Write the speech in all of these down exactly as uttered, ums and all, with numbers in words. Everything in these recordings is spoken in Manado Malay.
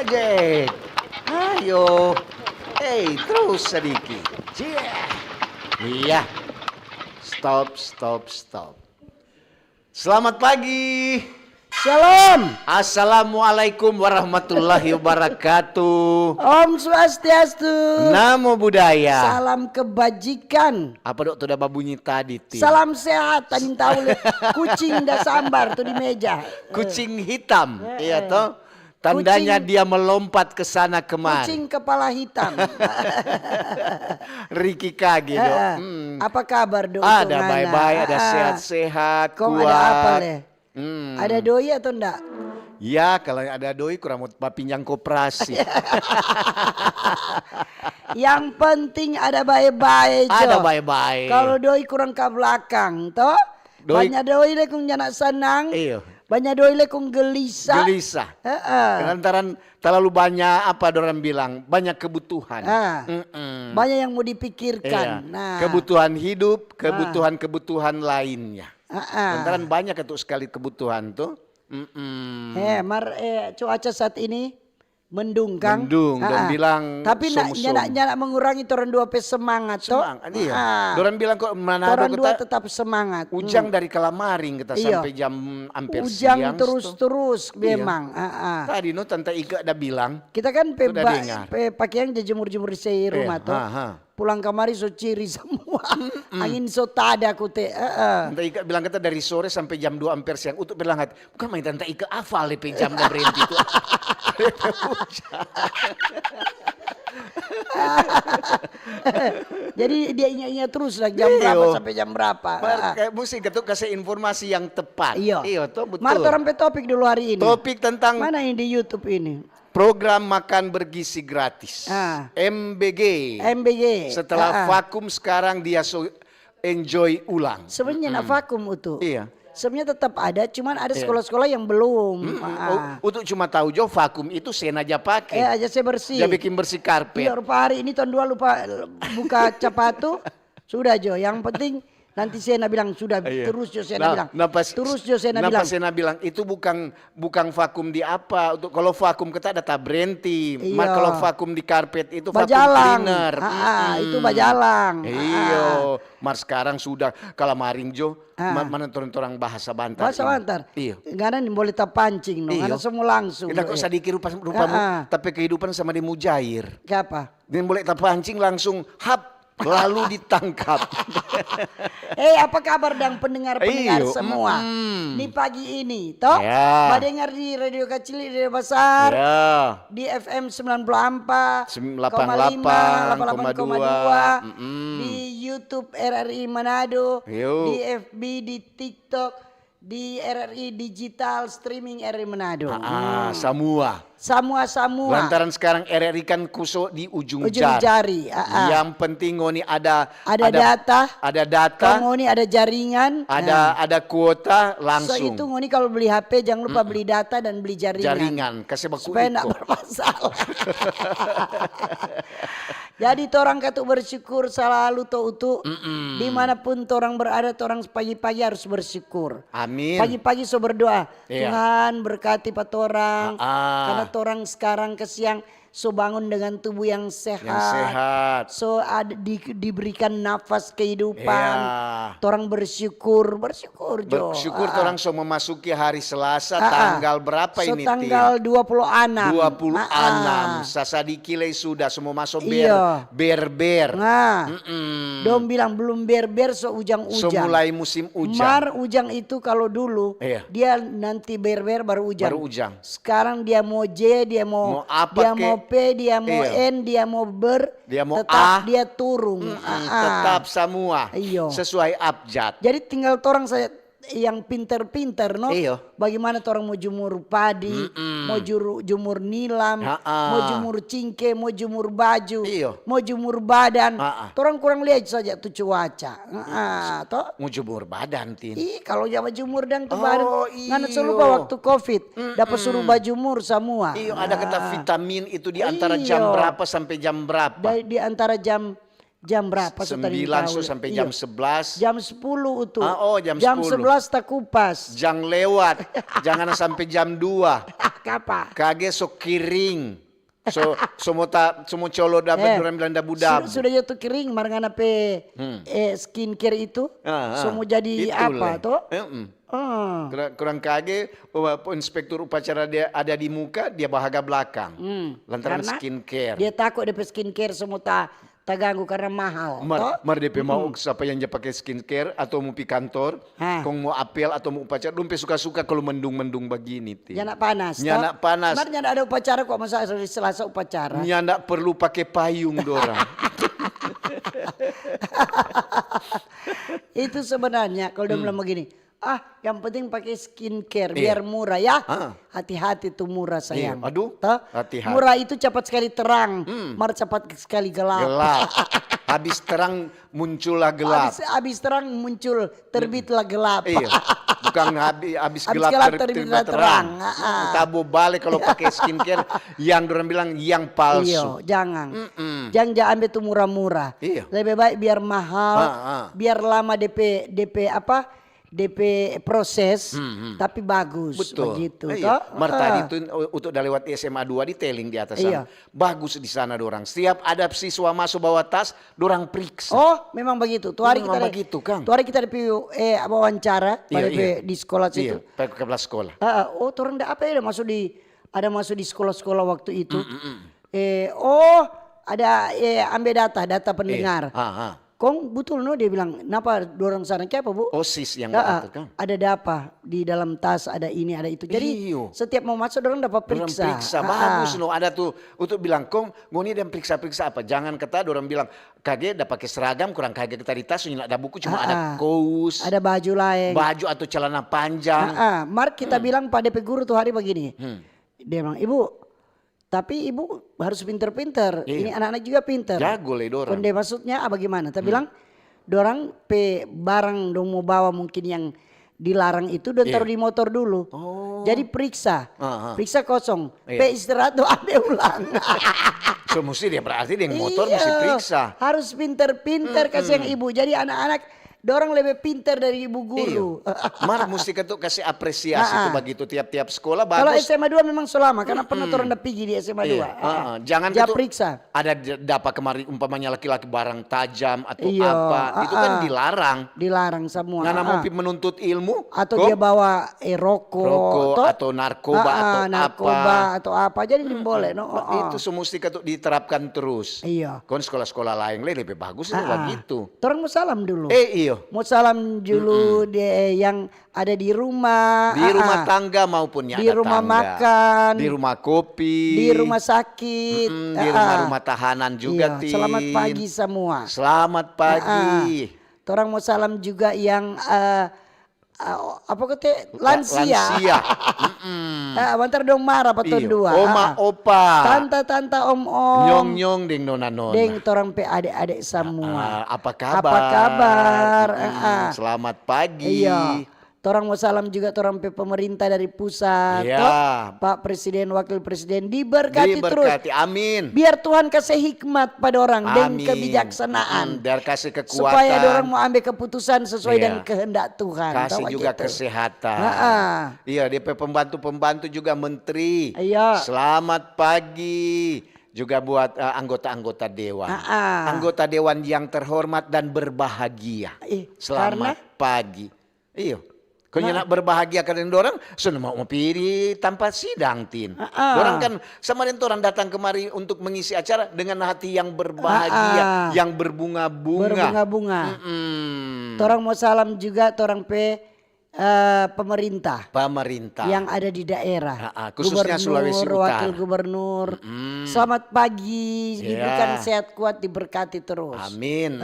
Jack. Ayo. Hei, trus sadiki. Cie. Iya. Stop, stop, stop. Selamat pagi. Shalom. Assalamualaikum warahmatullahi wabarakatuh. Om Swastiastu. Namo Buddhaya. Salam kebajikan. Apa dok tu da babunyi tadi, Tin? Salam sehat, tadi tahu le. Kucing da sambar tu di meja. Kucing hitam, iya toh? Tandanya dia melompat ke sana kemari. Kucing kepala hitam. Riki kage, dok. Heeh. Hmm. Apa kabar, dok? Ada bae-bae, ada sehat-sehat, kuat. Kong ada apa, le? Hmm. Ada doi atau ndak? Ya, kalau ada doi kurang mau papinjang koperasi. Yang penting ada bae-bae, jo. Ada bae-bae. Kalau doi kurang ka blakang, toh? Doi. Banya doi le kong nyanda sanang. Iyo. Banya doi le kong gelisah. Gelisah. Heeh. Lantaran terlalu banyak, apa dorang bilang, banyak kebutuhan. Ah. Mm-mm. Banya yang mau dipikirkan. Iya. Nah. Kebutuhan hidup, kebutuhan-kebutuhan lainnya. Ah. Lantaran banyak itu sekali kebutuhan tuh. Mm-mm. Eh, mar, eh, cuaca saat ini mendung, kang? Mendung, dong bilang. Tapi na-, nyanda, nyanda mengurangi torang dua pe semangat, to? Semangat, iya. Dorang bilang kok Manado. Torang dua tetap semangat. Ujang dari kalamaring kita sampe jam amper siang, terus-terus memang. Tadi no Tanta Ika da bilang. Kita kan pe pakiang ja jemur-jemur di sei rumah, to? Pulang kamari so ciri samua. Angin so tada kute. Heeh. Tanta Ika bilang kata dari sore sampe jam dua amper siang. Utu bilang, "Bukan main Tanta Ika, hafal depe jam da brenti tu." Jadi dia inga-inga terus lah jam berapa sampe jam berapa. Mar, kayak musti ketuk kasih informasi yang tepat. Iyo. Iyo, to, betul. Mar, torang pe topik dulu hari ini. Topik tentang mana yang di YouTube ini? Program makan bergizi gratis. M B G. M B G. Setelah vakum, sekarang dia so enjoy ulang. Sebenarnya nak vakum, Utu. Iya. Sebenarnya tetap ada, cuman ada sekolah-sekolah yang belum. Utu cuma tahu jo vakum itu sena ja pake. Eh, aja saya bersih. Ja bikin bersih karpet. Iya, rupa hari ini tahun dua lupa buka capatu. Sudah jo, yang penting nanti sena bilang sudah, terus jo sena bilang. Terus jo sena bilang. Itu bukan, bukan vakum di apa. Untuk kalau vakum kita ada ta brenti. Mar kalau vakum di karpet itu vakum cleaner. Itu bajalang. Iyo. Mar sekarang sudah kalamaring jo. Mana torang bahasa bantar. Bahasa bantar. Iyo. Ngana ni boleh tapancing no. Ngana semua langsung. Kita kok sadiki rupa, rupa tapi kehidupan sama di mujair. Kiapa? Dia boleh tapancing langsung hap lalu ditangkap. Eh, apa kabar dang pendengar-pendengar semua? Di pagi ini, toh? Badengar di Radio Kacili, Radio Basar, di F M sembilan puluh empat koma lima, delapan puluh delapan koma dua, di YouTube R R I Manado, di F B, di TikTok, di R R I Digital Streaming R R I Manado. Ah, samua. Samua, samua. Lantaran sekarang R R I kan kuso di ujung jari. Yang penting ngoni ada, ada data, ada data. Kong ngoni ada jaringan. Ada, ada kuota langsung. So itu ngoni kalau beli H P jangan lupa beli data dan beli jaringan. Jaringan, kase baku. Supaya ndak bermasalah. Jadi torang katu bersyukur selalu to Utu. Dimanapun torang berada, torang pagi-pagi harus bersyukur. Amin. Pagi-pagi so berdoa, Tuhan berkati pa torang. Karena torang sekarang kasiang so bangun dengan tubuh yang sehat. Yang sehat. So ada di, diberikan nafas kehidupan. Torang bersyukur, bersyukur jo. Bersyukur torang so memasuki hari Selasa tanggal berapa ini, Tin? So tanggal dua puluh enam. Dua puluh enam. Sasadiki lei sudah, so mo maso ber-, berber. Nah, dong bilang belum berber, so ujang-ujang. So mulai musim ujang. Mar ujang itu kalau dulu, dia nanti berber baru ujang. Baru ujang. Sekarang dia mo J, dia mo, dia mo P, dia mo N, dia mo ber, tetap dia turung. Tetap samua sesuai abjad. Jadi tinggal torang saja yang pinter-pinter, no? Iyo. Bagaimana torang mo jumur padi, mo juru-, jumur nilam, mo jumur cingke, mo jumur baju, mo jumur badan. Torang kurang lia saja tu cuaca. To? Mo jumur badan, Tin. Ih, kalau ja bajumur dang tu badan. Ngana so lupa waktu covid, dapa suruh bajumur samua. Iyo, ada kata vitamin itu di antara jam berapa sampe jam berapa? Di antara jam Jam berapa so tadi? Sembilan so sampe jam sebelas. Jam sepuluh tu. Ah, oh, jam sepuluh. Jam sebelas ta kupas. Jang lewat. Jangan sampe jam dua. Kapa? Kage so kering. So, so mo ta, so mo colo dabu, eh, dorang bilang dabu-dabu. Sudah, sudah jatuh kering, mar ngana pe, hmm, eh, skincare itu, ah, ah, so mo jadi apa to? Mm-mm. Ah. Kurang, kurang kage, oh, inspektur upacara dia ada di muka, dia bahaga belakang. Hmm. Lantaran skincare. Dia takut dia pe skincare so mo ta taganggu karena mahal. Mar, mar depe mau sapa yang ja pake skincare atau mo pi kantor, kong mo apel atau mo upacara, dong pe suka-suka kalau mendung-mendung bagini, Tin. Nyanda panas. Nyanda panas. Mar nyanda ada upacara kok, masa hari Selasa upacara? Nyanda perlu pake payung dorang. Itu sebenarnya kalau dong bilang begini, ah, yang penting pakai skincare biar murah ya. Hati-hati tuh murah, sayang. Aduh, hati-hati. Murah itu cepat sekali terang, mar cepat sekali gelap. Gelap. Habis terang muncullah gelap. Habis, habis terang muncul, terbitlah gelap. Iya. Bukan habis, habis gelap, gelap terbitlah terang. Tabo bale kalau pakai skincare yang dorang bilang yang palsu. Iyo, jangan. Jangan ja ambe tu mura-mura. Iya. Lebe bae biar mahal, biar lama depe, depe apa, depe proses, tapi bagus. Betul. Begitu, toh? Mar tadi tu, untuk da lewat di S M A dua di Teling di atas sana. Iya. Bagus di sana dorang. Setiap ada siswa masuk bawa tas, dorang priksa. Oh, memang begitu. Tu hari kita ada, tu hari kita ada pi, eh, wawancara, iya, pada pi di sekolah situ. Iya, pada kepala sekolah. Ah, ah. Oh, torang da apa ya, da masuk di, ada masuk di sekolah-sekolah waktu itu. Eh, oh, ada, eh, ambe data, data pendengar. Ah, ah. Kong butul no, dia bilang, "Napa dorang sana?" "Kiapa, Bu?" OSIS yang ada, kan? "Ada dapa di dalam tas, ada ini, ada itu." Jadi, setiap mau masuk, dorang dapa periksa. Dorang periksa, bagus no. Ada tu, untuk bilang, "Kong, ngoni dang periksa-periksa apa?" Jangan kata dorang bilang, "Kage da pake seragam, kurang kage kita di tas, nyanda ada buku, cuma ada kous." Ada baju laeng. Baju atau celana panjang. Mar kita bilang pa depe guru tu hari bagini. Dia bilang, "Ibu, tapi ibu harus pinter-pinter. Iya. Ini anak-anak juga pinter." Jago lei dorang. Konde maksudnya, ah, bagaimana? Ta bilang, dorang pe barang dong mo bawa mungkin yang dilarang itu, dong taru di motor dulu. Oh. Jadi periksa. Periksa kosong. Iya. Pe istirahat, dong ambe ulang. So, musti dia berarti deng motor musti periksa. Harus pinter-pinter, kasiang ibu. Jadi anak-anak dorang lebe pinter dari ibu guru. Iyo. Mar musti katu kasi apresiasi tu bagitu tiap-tiap sekolah bagus. Kalau S M A dua memang so lama, karena pernah torang da pigi di S M A dua. Iya. Jangan ja katu periksa. Ada d-, dapa kemari umpamanya laki-laki barang tajam atau apa, itu kan dilarang. Dilarang semua. Ngana mau pi menuntut ilmu, atau dia bawa, eh, rokok, rokok atau narkoba atau apa. Narkoba atau apa, jadi boleh, no. Itu so musti katu diterapkan terus. Iya. Kon sekolah-sekolah laeng lei lebe bagus lei bagitu. Torang mo salam dulu. Eh, iyo. Mo salam dulu di, eh, yang ada di rumah. Di rumah tangga maupun nyanda tangga. Di rumah makan. Di rumah kopi. Di rumah sakit. Mm-mm, di rumah-rumah tahanan juga, Tin. Selamat pagi semua. Selamat pagi. Torang mo salam juga yang, eh, ah, apa kata? Lansia. Lansia. Mm-mm. Ah, bantar dong mara pa tong dua. Oma, opa. Tanta, tanta, om, om. Nyong, nyong, deng nona, nona. Deng torang pe ade-ade samua. Ah, apa kabar? Apa kabar? Mm-mm. Ah, ah. Selamat pagi. Iya. Torang mo salam juga torang pe pemerintah dari pusat, toh? Pak Presiden, Wakil Presiden, diberkati terus. Diberkati, amin. Biar Tuhan kase hikmat pa dorang deng kebijaksanaan. Mm, biar kase kekuatan. Supaya dorang mo ambe keputusan sesuai deng kehendak Tuhan. Kase juga kesehatan. Iya, dia pe pembantu-pembantu juga, menteri. Iya. Selamat pagi juga buat, eh, anggota-anggota dewan. Anggota dewan yang terhormat dan berbahagia. Selamat pagi. Iyo. Kong nyanda berbahagia ka deng dorang, so mo, mo pi di tampa sidang, Tin. Dorang kan sama deng torang datang kemari untuk mengisi acara dengan hati yang berbahagia, yang berbunga-bunga. Berbunga-bunga. Mm-mm. Torang mo salam juga torang pe, eh, pemerintah. Pemerintah. Yang ada di daerah. Khususnya Sulawesi Utara. Gubernur, wakil gubernur. Mm-mm. Selamat pagi, diberikan sehat kuat, diberkati terus. Amin.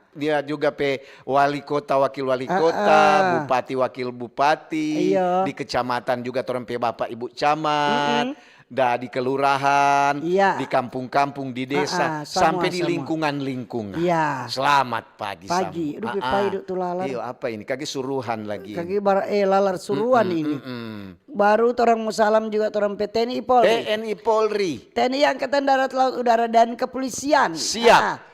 Dia juga pe wali kota, wakil wali kota, bupati, wakil bupati, di kecamatan juga torang pe bapak ibu camat, da di kelurahan, di kampung-kampung, di desa, sampe di lingkungan-lingkungan. Selamat pagi. Pagi. Aduh, pe pai duk tu lalar. Iyo, apa ini? Kage suruhan lagi. Kage bar-, eh, lalar suruhan ini. Baru torang mo salam juga torang pe T N I Polri. T N I Polri. T N I Angkatan Darat, Laut, Udara, dan Kepolisian. Siap.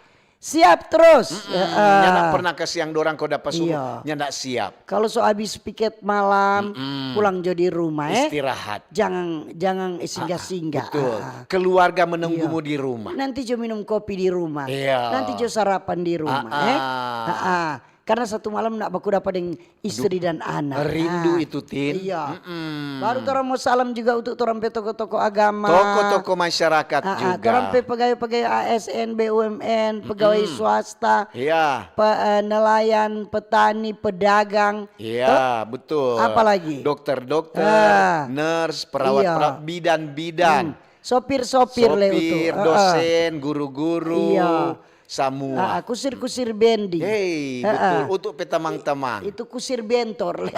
Siap terus. Mm-mm. Nyanda pernah kasiang dorang ko dapa suruh, Iya. Nyanda siap. Kalau so habis piket malam, pulang jo di rumah, eh. Istirahat. Jangan jangan eh, singgah-singgah. Betul. Ah, ah. Keluarga menunggumu di rumah. Nanti jo minum kopi di rumah. Iya. Nanti jo sarapan di rumah, Ah, eh. ah. Ah, ah. Karena satu malam ndak baku dapa deng istri dan anak. Rindu Ah, itu, Tin. Iya. Mm-mm. Baru torang mo salam juga untuk torang pe toko-toko agama. Toko-toko masyarakat Ah, ah, juga. Torang pe pegawai-pegawai A S N, B U M N, pegawai swasta, Iya. pe- eh, nelayan, petani, pedagang. Iya, betul. Apa lagi? Dokter-dokter, Ah, nurse, perawat, iya. perawat, bidan-bidan. Hmm. Sopir-sopir le itu. Sopir, Ah, ah. Dosen, guru-guru, Iya. Samua. Ah, ah, kusir-kusir bendi. Hei, Ah, ah. Betul. Untuk pe tamang-tamang. Itu kusir bentor.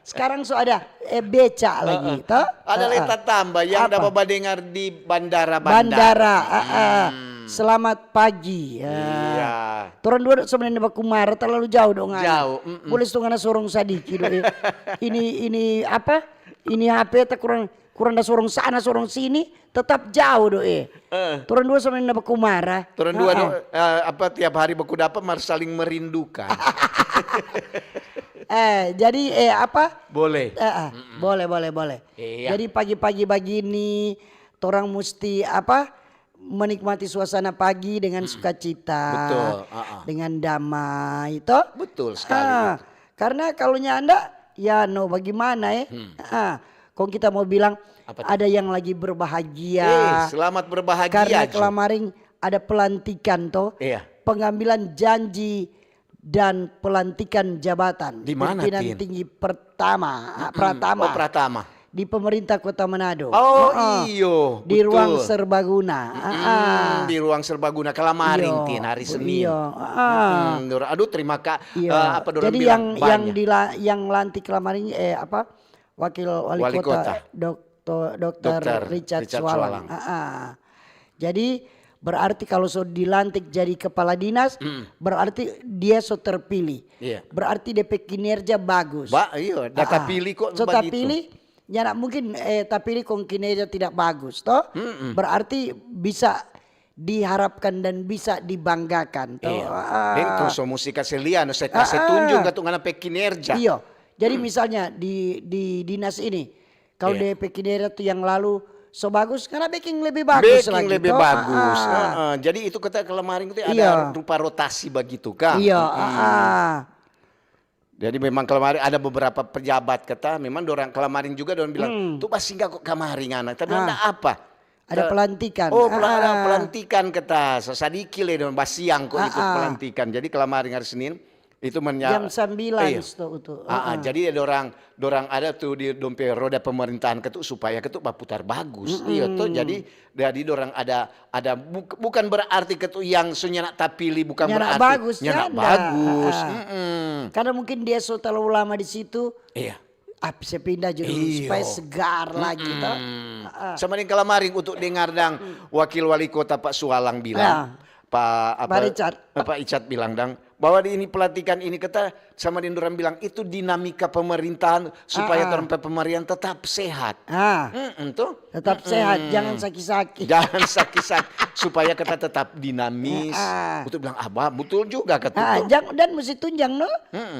Sekarang so ada eh, beca lagi, toh? Ada Ah, leta ah. tambah yang Apa? Dapat badengar di bandara-bandara. Bandara. Ah, ah. Selamat pagi. Ah. Iya. Torang dua sama nene baku mara terlalu jauh dong. Jauh, mm-mm. Boleh setengah sorong sadiki dong. Eh. Ini ini apa? Ini H P ta kurang kurang da sorong sana sorong sini, tetap jauh do eh. Eh. Torang dua sama nene baku mara. Torang dua Ah, no, ah. Eh, apa tiap hari baku dapa mar saling merindukan. Eh, jadi eh apa? Boleh. Eh, eh, boleh, boleh, boleh. Iya. Jadi pagi-pagi begini, torang musti apa? Menikmati suasana pagi dengan sukacita, Betul, ah, ah. Dengan damai, toh? Betul sekali Ah, itu. Karena kalau nyanda, ya no, bagaimana eh? Ah, kong kita mau bilang Apa tuh? Ada yang lagi berbahagia. Eh, selamat berbahagia, Karena Ju. Kelamaring ada pelantikan toh, Iya. Pengambilan janji dan pelantikan jabatan. Di mana, Pimpinan Tin? Tinggi pertama, ah, Pratama. Oh, Pratama. Di pemerintah Kota Manado. Oh, Heeh. iyo, Di ruang betul. Serbaguna. Mm, Ah, ah. Di ruang Serbaguna Kelamaring, Iyo, Tin, hari bu- Senin. iyo, ah. Mm, dor- aduh, terima kasih. Iya. Eh, apa dorang Jadi bilang? yang yang Banyak. di la- yang lantik Kelamaring eh apa? Wakil wali, Wali kota, kota. Dokter Dokter Dokter Richard, Richard Sualang. Sualang. Ah, ah. Jadi berarti kalau so dilantik jadi kepala dinas, berarti dia so terpilih. Iya. Berarti D P kinerja bagus. Ba, iyo, data Ah, ah. pilih kok So begitu. Tapilih, nyanda mungkin eh, tapilih kong kinerja tidak bagus toh. Berarti bisa diharapkan dan bisa dibanggakan toh. Iya. Ah. Deng kong so musti kase lia, no se kase Ah, ah. tunjung ka tu ngana pe kinerja. Iyo. Jadi misalnya di di dinas ini, kalau Iya. D P kinerja tu yang lalu so bagus, karena beking lebih bagus Beking lagi lebih toh. bagus. Ah, ah. Heeh. Jadi itu kata Kelamaring itu ada Iya. rupa rotasi begitu kan. Iya, Mm-mm. ah, ah. Jadi memang Kelamaring ada beberapa pejabat kata, memang dorang Kelamaring juga dorang bilang, Hmm. "Tu basingga kok kamari ngana." Tapi Ah. ada apa? Ada Ke- pelantikan. Oh, pela- ada Ah. pelantikan kata, sesadiki le dong basiang kok itu Ah, ah. pelantikan. Jadi Kelamaring hari Senin itu menya- Jam sembilan Iya. sto itu. Ah, ah, Ah, ah. Jadi ada orang, orang ada tu di dong pe roda pemerintahan ketu supaya ketu baputar bagus. Iya tuh. Jadi jadi dorang ada ada buk- bukan berarti ketu yang so nyanda tapilih bukan Nyanda berarti bagus, nyanda nyanda. bagus. Ah, ah. Mm-mm. Karena mungkin dia so terlalu lama di situ, Iya. ah, bisa pindah jadi Iyo. supaya segar lagi toh. Mm-mm. Ah, ah. Sama dengan Kelamaring untuk dengar dang wakil wali kota Pak Sualang bilang, Ya. Pak apa Pak Richard. Pak Icat bilang dang bahwa di ini pelantikan ini kata sama dengan orang bilang itu dinamika pemerintahan supaya Ah, ah. orang pemerintahan tetap sehat. Ah, Mm-mm, tuh. tetap sehat, jangan saki-saki. Jangan sakit-sakit supaya kita tetap dinamis. Ah. Untuk bilang abah betul juga kata Ah, tuh. jang, dan mesti tunjang no.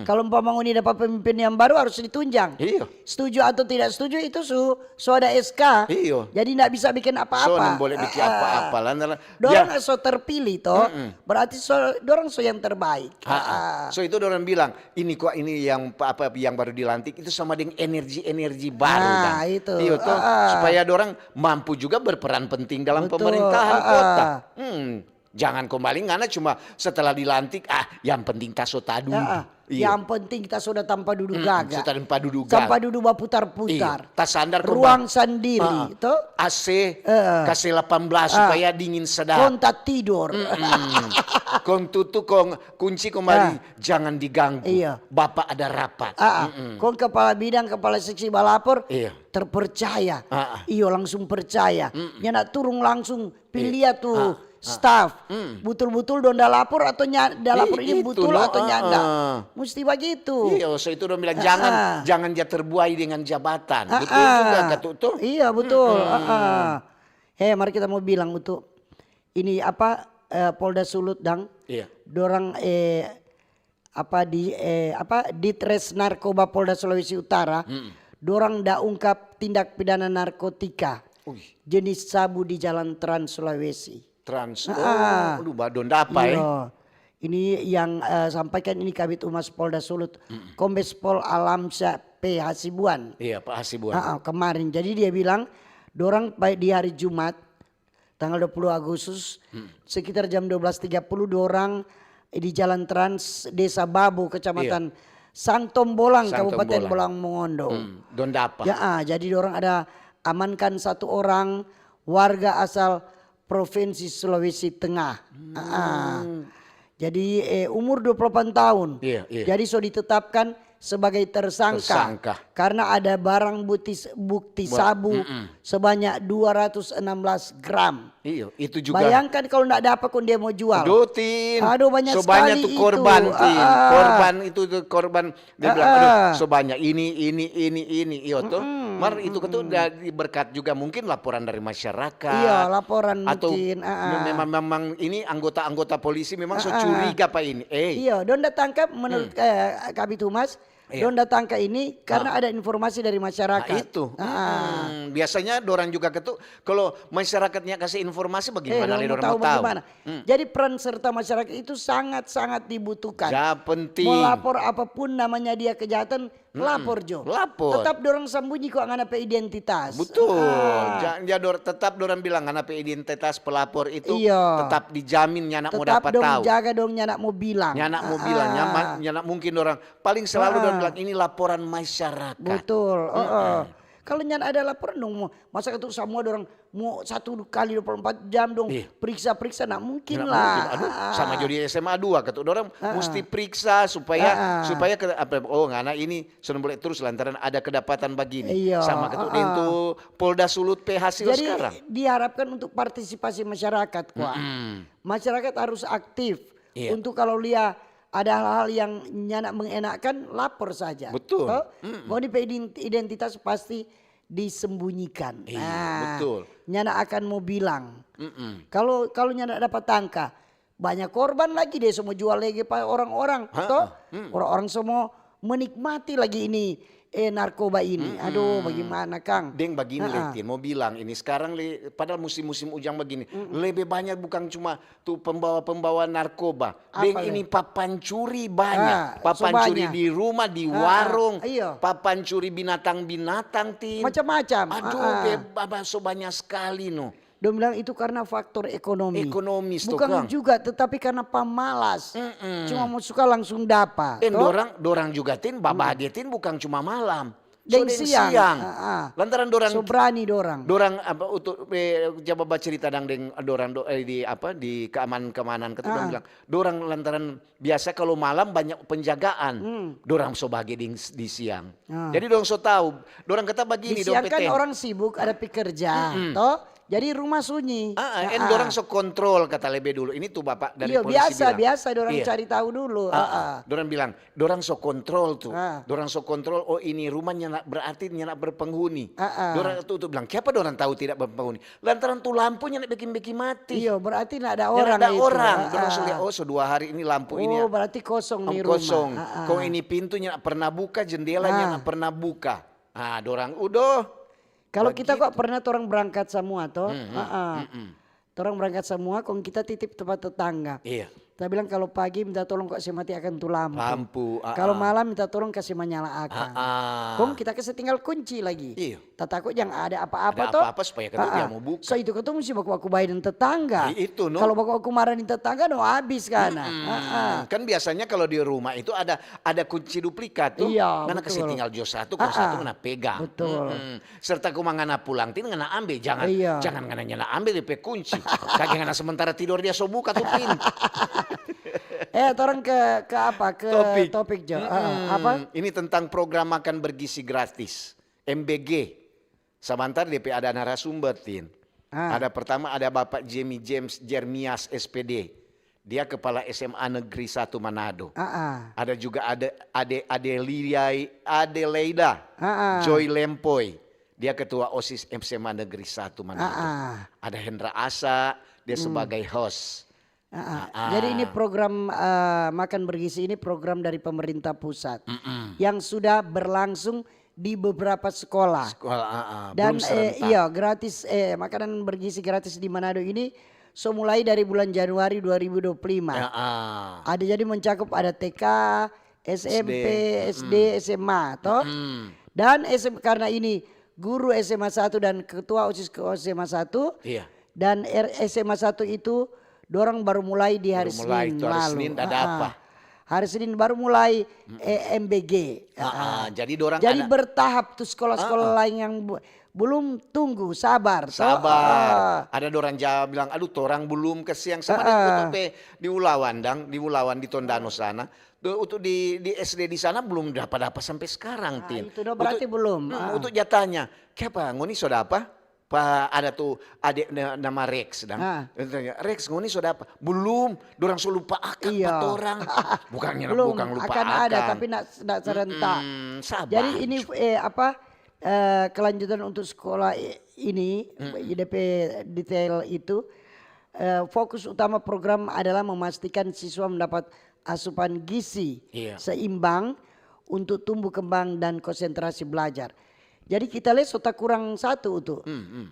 Kalau umpama ngoni dapat pemimpin yang baru harus ditunjang. Iya. Setuju atau tidak setuju itu su, su ada S K. Iya. Jadi ndak bisa bikin apa-apa. So, nang boleh bikin Ah, ah. apa-apa lah. Nang- Dorang Ya. so terpilih toh. Berarti so, dorang so yang terbaik. Ah, ah. Ah, ah. So itu orang bilang ini kok ini yang apa yang baru dilantik itu sama dengan energi-energi baru Ah, kan. itu. Iya toh Ah, ah. supaya orang mampu juga berperan penting dalam Betul. pemerintahan Ah, kota. ah. Hmm. Jangan kembali ngana cuma setelah dilantik ah yang penting taso tadu. Ya, ah. Iya. Yang penting kita sudah tanpa duduk Mm, gaga. sudah tanpa duduk Tanpa gaga. duduk baputar-putar. Iya, tasandar kong Ruang ba- sendiri, Ah, toh? A C, Eh. kasih delapan belas Ah. supaya dingin sedap. Kontak tidur. Mm-mm. Kong tutu kong kunci kembali, jangan diganggu. Iya. Bapak ada rapat. Ah, ah. Mm-mm. Kong kepala bidang, kepala seksi balapor Iya. terpercaya. Ah, ah. Iyo langsung percaya. Nyanda turung langsung pi Iya. lia tu Ah, ah. staff. Mm. Butul-butul dong da lapor atau nya, da lapor Ih, ini itu butul no, atau ah, nyanda. Ah. Mesti begitu. Iya, so itu dong bilang jangan Ah. jangan ja terbuai dengan jabatan. Ah, Betul ah. juga katu tuh. Iya betul. Ah, ah. Eh, mari kita mau bilang untuk ini apa eh, Polda Sulut dang. Iya. Dorang eh apa di eh apa Ditres Narkoba Polda Sulawesi Utara. Dorang da ungkap tindak pidana narkotika Ui. Jenis sabu di Jalan Trans Sulawesi. Trans. Oh, aduh, ba- donda apa eh? Iya. Ini yang eh, sampaikan ini Kabid Humas Polda Sulut, Kombes Pol Alamsyah P Hasibuan. Iya, Pak Hasibuan. Ah, ah, kemarin. Jadi dia bilang dorang pa- di hari Jumat tanggal dua puluh Agustus sekitar jam dua belas tiga puluh dorang di Jalan Trans Desa Babo, Kecamatan Sangtombolang, Sangtombolang. Kabupaten Bolang Mongondo. Hmm, donda apa? Ya, ah, jadi dorang ada amankan satu orang warga asal Provinsi Sulawesi Tengah. Ah, ah. Jadi eh, umur dua puluh delapan tahun. Iya, iya. Jadi so ditetapkan sebagai tersangka, Tersangka. Karena ada barang bukti bukti sabu sebanyak dua ratus enam belas gram. Iyo, itu juga. Bayangkan kalau ndak dapat kong dia mau jual. Aduh, Tin. Aduh, banyak So banyak sekali tuh itu. korban, Tin. Ah, ah. Korban itu tuh korban. Dia bilang, Ah, aduh, ah. So banyak ini, ini, ini, ini. Iyo tuh. Mar itu kan tuh dari berkat juga mungkin laporan dari masyarakat. Iya, laporan Atau mungkin, ah, ah. memang memang ini anggota-anggota polisi memang so Ah, ah. Curiga apa ini. Eh. Iya, donda tangkap menurut eh, Kabid Humas, Iya. donda tangkap ini karena ada informasi dari Nah, masyarakat. Itu. Ah, ah. Hmm, biasanya dorang juga ketuk kalau masyarakatnya kasih informasi Eh, bagaimana dorang le mau dorang tahu mau tahu. Bagaimana? Jadi peran serta masyarakat itu sangat-sangat dibutuhkan. Ya penting. Mau lapor apapun namanya dia kejahatan, lapor jo. Lapor. Tetap dorang sambunyi kok ngana pe identitas. Betul. Ah. Ja, ja dor, tetap dorang bilang ngana pe identitas pelapor itu Iya. Tetap dijamin nyanda mau Tetap dapat dong tahu. Jaga dong nyanda mau bilang. Nyanda mau bilang, Ah. nyanda, nyanda mungkin dorang paling selalu Ah. dorang bilang ini laporan masyarakat. Betul. Heeh. Kalau nyanda ada laporan dong, mau masa itu semua dorang mau satu kali dua puluh empat jam dong Iya. periksa-periksa, nggak mungkin Nggak lah. mungkin. Aduh, Ah. Sama jo di S M A dua ketuk. Dorang mesti periksa supaya Ah. supaya ke, apa, oh ngana ini seng boleh terus lantaran ada kedapatan bagini. Iya, Sama ketuk ah. deng tu Polda Sulut pe hasil Jadi sekarang. Diharapkan untuk partisipasi masyarakat, kwa. Mm-mm. Masyarakat harus aktif Iya. untuk kalau lia ada hal-hal yang nyanda mengenakan, lapor saja. Betul. Toh? Ngoni pe ident-, identitas pasti disembunyikan. Iya, Nah, betul. Nyanda akan mau bilang. Mm-mm. Kalau kalau nyanda dapat tangka, banyak korban lagi deh semua jual lagi pa orang-orang, Ha-ha. toh? Mm. Orang-orang semua menikmati lagi ini eh narkoba ini. Aduh, bagaimana, Kang? Deng bagini, Ha-ha. Letin, mau bilang ini sekarang le, padahal musim-musim ujang begini, lebih banyak bukan cuma tu pembawa-pembawa narkoba. Deng Apa, ini Le? papancuri banyak. Ah, Papancuri so banyak. Di rumah, di Ah, warung. Iya. Papancuri binatang-binatang, Tin. Macam-macam. Aduh, Ah, ah. Be, Baba, so banyak sekali no. Dong bilang itu karena faktor ekonomi. Ekonomis to, Bukan Kang. Juga, tetapi karena pamalas. Cuma mau suka langsung dapa. Dan Toh? Dorang, dorang juga, Tin, Baba dia, Tin, bukan cuma malam. Deng So, deng siang. siang. Ah, ah. Lantaran dorang, So berani dorang. Dorang apa untuk eh, coba bacerita dang deng dorang do, eh, di apa di keamanan-keamanan kata dorang Ah. Bilang dorang lantaran biasa kalau malam banyak penjagaan. Dorang so bage di, di siang. Ah. Jadi dorang so tahu. Dorang kata Di bagini dong siang kan P T N. Orang sibuk ada pekerja, toh? Jadi rumah sunyi. Ah, ah, Ah, and ah. Dorang so kontrol kata lebe dulu. Ini tuh bapak dari Iya, polisi biasa, bilang. biasa dorang Iya. Cari tahu dulu. Ah, ah. Ah, ah. Dorang bilang, dorang so kontrol tuh. Ah. Dorang so kontrol, oh ini rumahnya nak, berarti nyanda berpenghuni. Ah, ah. Dorang tuh, tuh bilang, "Kiapa dorang tahu tidak berpenghuni?" Lantaran tuh lampunya nak bikin-bikin mati. Iya, berarti ndak ada Nyanda orang ada itu. orang. Ah, Dorang so ah. Lihat, oh so dua hari ini lampu Oh, ini berarti kosong Om nih kosong. Rumah. Ah, ah. Kong ini pintunya nak pernah buka, jendelanya Ah. nak pernah buka. Ah, dorang udah. Kalau kita Begitu. Kok pernah orang berangkat semua toh? Mm-mm, Ah, ah. mm-mm. Orang berangkat semua, kong kita titip tempat tetangga. Iya. Kita bilang kalau pagi minta tolong kok saya matiakan tu lampu. Lampu, ah, Kalau ah. Malam minta tolong kasih menyalakan. Ah, ah. Kong kita kasih tinggal kunci lagi. Iya. Tatakut yang ada apa-apa Ada toh. apa-apa supaya kata dia mau buka. So itu kata mesti baku-baku bae deng tetangga. I-, itu, no. Kalau baku-baku marah deng tetangga no habis kana. Mm-mm. Ah, ah. Kan biasanya kalau di rumah itu ada ada kunci duplikat tuh. Iya, Ngana betul. Kasih tinggal jo satu, Ah, kong satu ah. Ngana pegang. Betul. Mm-mm. Serta kong ngana pulang, Tin, ngana ambe, jangan Iya. Jangan ngana nyanda ambe depe kunci. Kage ngana sementara tidor dia so buka tu pin. Eh, torang ke ke apa? Ke Topik. Topik jo. Mm-mm. Ah, apa? Ini tentang program makan bergizi gratis, M B G. Sabantar depe ada narasumber, Tin. Ah. Ada pertama ada Bapak Jemi James Jermias S P D. Dia kepala S M A Negeri satu Manado. Ah, ah. Ada juga ada Ade Adeliai Adelaida Ah, ah. Joy Lempoy. Dia ketua OSIS S M A Negeri satu Manado. Ah, ah. Ada Hendra Asa, dia sebagai host. Ah, ah. Jadi ini program, eh, makan bergizi ini program dari pemerintah pusat yang sudah berlangsung di beberapa sekolah. Sekolah, ah, ah. Dan Belum eh, serentak. Iya, gratis, eh, makanan bergizi gratis di Manado ini so mulai dari bulan Januari dua ribu dua puluh lima. Ya, ah. Ada, jadi mencakup ada T K, S M P, S D, S M A, toh. Dan S M, karena ini guru S M A satu dan ketua OSIS ke S M A satu, Iya. dan R- S M A satu itu dorang baru mulai di hari Baru mulai Senin tu hari malu. Senin, ada Ah, ah. apa? Hari Senin baru mulai eh, M B G. Ah, ah. Jadi dorang Jadi ada bertahap tuh sekolah-sekolah lain yang bu- belum, tunggu, sabar. Toh. Sabar. Ah. Ada dorang ja bilang, aduh, torang belum kasiang sama di, untuk pe di Ulawan, dang, di Ulawan, di Tondano sana. Tu, untuk di, di S D di sana belum dapa-dapa sampai sekarang, Ah, Tin. itu no, berarti Untuk- belum. Mm, Ah. Untuk ja tanya, kiapa ngoni so dapa? Pa ada tu ade na- nama Rex, dang. Ah. Dia tanya, Rex, ngoni so dapa? Belum, dorang so lupa akang Iya. pa torang. Bukannya Belum, bukan lupa akan akang. ada tapi nak, nak serentak. Mm, sabar. Jadi ini eh, apa eh, kelanjutan untuk sekolah i- ini, D P detail itu, eh, fokus utama program adalah memastikan siswa mendapat asupan gizi Iya. seimbang untuk tumbuh kembang dan konsentrasi belajar. Jadi kita le so takurang satu tu.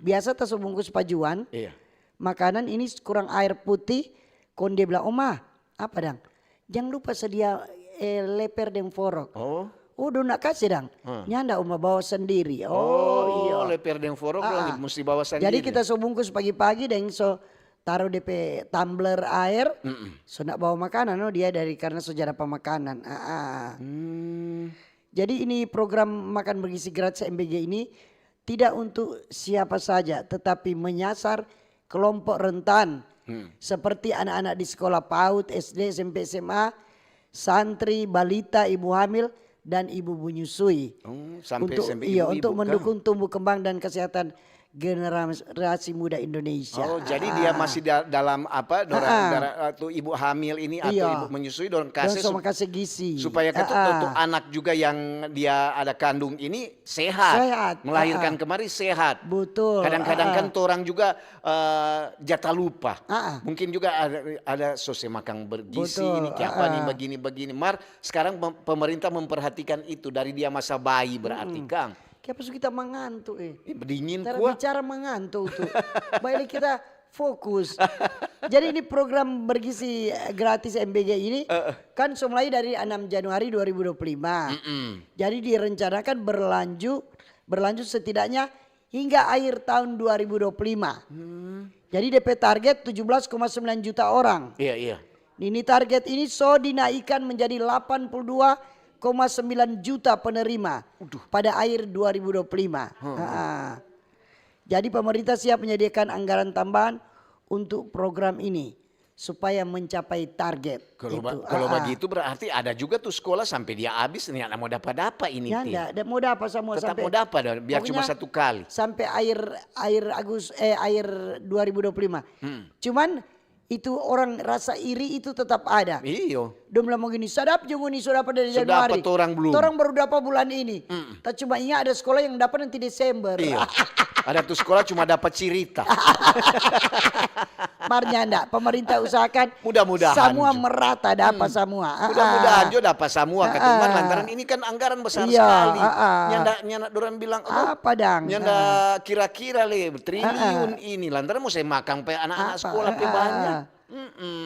Biasa ta so bungkus pajuan, Iya. makanan ini kurang air putih, kong dia bilang, "Oma, apa dang? Jang lupa sedia eh, leper deng forok." Oh. Oh, dong nak kase dang. Nyanda, Oma bawa sendiri. Oh, Oh, iya. Leper deng forok Ah, lagi ah. musti bawa sandiri. Jadi kita so bungkus pagi-pagi deng so taruh D P tumbler air, so nak bawa makanan, no, dia dari karena so ja dapa makanan. Ah, ah. Hmm. Jadi ini program makan bergizi gratis M B G ini tidak untuk siapa saja, tetapi menyasar kelompok rentan seperti anak-anak di sekolah PAUD, S D, S M P, S M A, santri, balita, ibu hamil, dan ibu menyusui. Oh, sampai Untuk, S M P iya, ibu-ibu, untuk kan? Mendukung tumbuh kembang dan kesehatan generasi muda Indonesia. Oh, jadi dia masih da- dalam apa, dorang, dara- tu ibu hamil ini atau Iya. Ibu menyusui, dorang Dan kasih sama sup- kasih gizi. supaya ketuk Ah, ah. tu anak juga yang dia ada kandung ini sehat, Sehat, melahirkan ah, ah. Kemari sehat. Betul, Kadang-kadang ah, ah. Kan torang juga eh, jata lupa. Ah, ah. Mungkin juga ada, ada sose makang bergizi Betul, ini, kiapa ah, nih ah. Begini-begini. Mar, sekarang pem- pemerintah memperhatikan itu dari dia masa bayi berarti, Kang. Kiapa su kita mangantu eh? Ih, dingin Cara kuat. Bicara mangantu tu. Baiklah kita fokus. Jadi ini program bergizi eh, gratis M B G ini kan so mulai dari enam Januari dua ribu dua puluh lima. Jadi direncanakan berlanjut berlanjut setidaknya hingga akhir tahun dua ribu dua puluh lima. Jadi D P target tujuh belas koma sembilan juta orang. Iya, iya. Ini target ini so dinaikkan menjadi delapan puluh dua koma sembilan juta penerima pada akhir dua ribu dua puluh lima. Ha-ha. Jadi pemerintah siap menyediakan anggaran tambahan untuk program ini supaya mencapai target. Kalau ba- Itu. kalau Ha-ha. Begitu berarti ada juga tuh sekolah sampai dia habis, nyanda mau dapat-dapat ini, Tin. Nyanda, da- mau dapat semua Tetap sampai mau dapat, dan biar cuma pokoknya satu kali. Sampai akhir akhir Agus eh akhir dua ribu dua puluh lima. Cuman itu orang rasa iri itu tetap ada. Iyo. Dong bilang begini, "Sadap jo ngoni so dapat dari So Januari. dapat, torang belum." Torang baru dapat bulan ini." Ta cuma ingat ada sekolah yang dapat nanti Desember. Iya. Ada tuh sekolah cuma dapat cirita. Mar nyanda, pemerintah usahakan Mudah-mudahan semua jo. Merata dapat semua. Ah, Mudah-mudahan ah. Jo dapat semua, katuman Ah. Lantaran ini kan anggaran besar Iya, sekali. ah, ah. Nyanda, nyanda dorang bilang, "Aduh, Apa dang? Nyanda Ah. Kira-kira le triliun ini, lantaran mau saya makan pe anak-anak Apa? Sekolah pe Ah, ah, banyak." ah.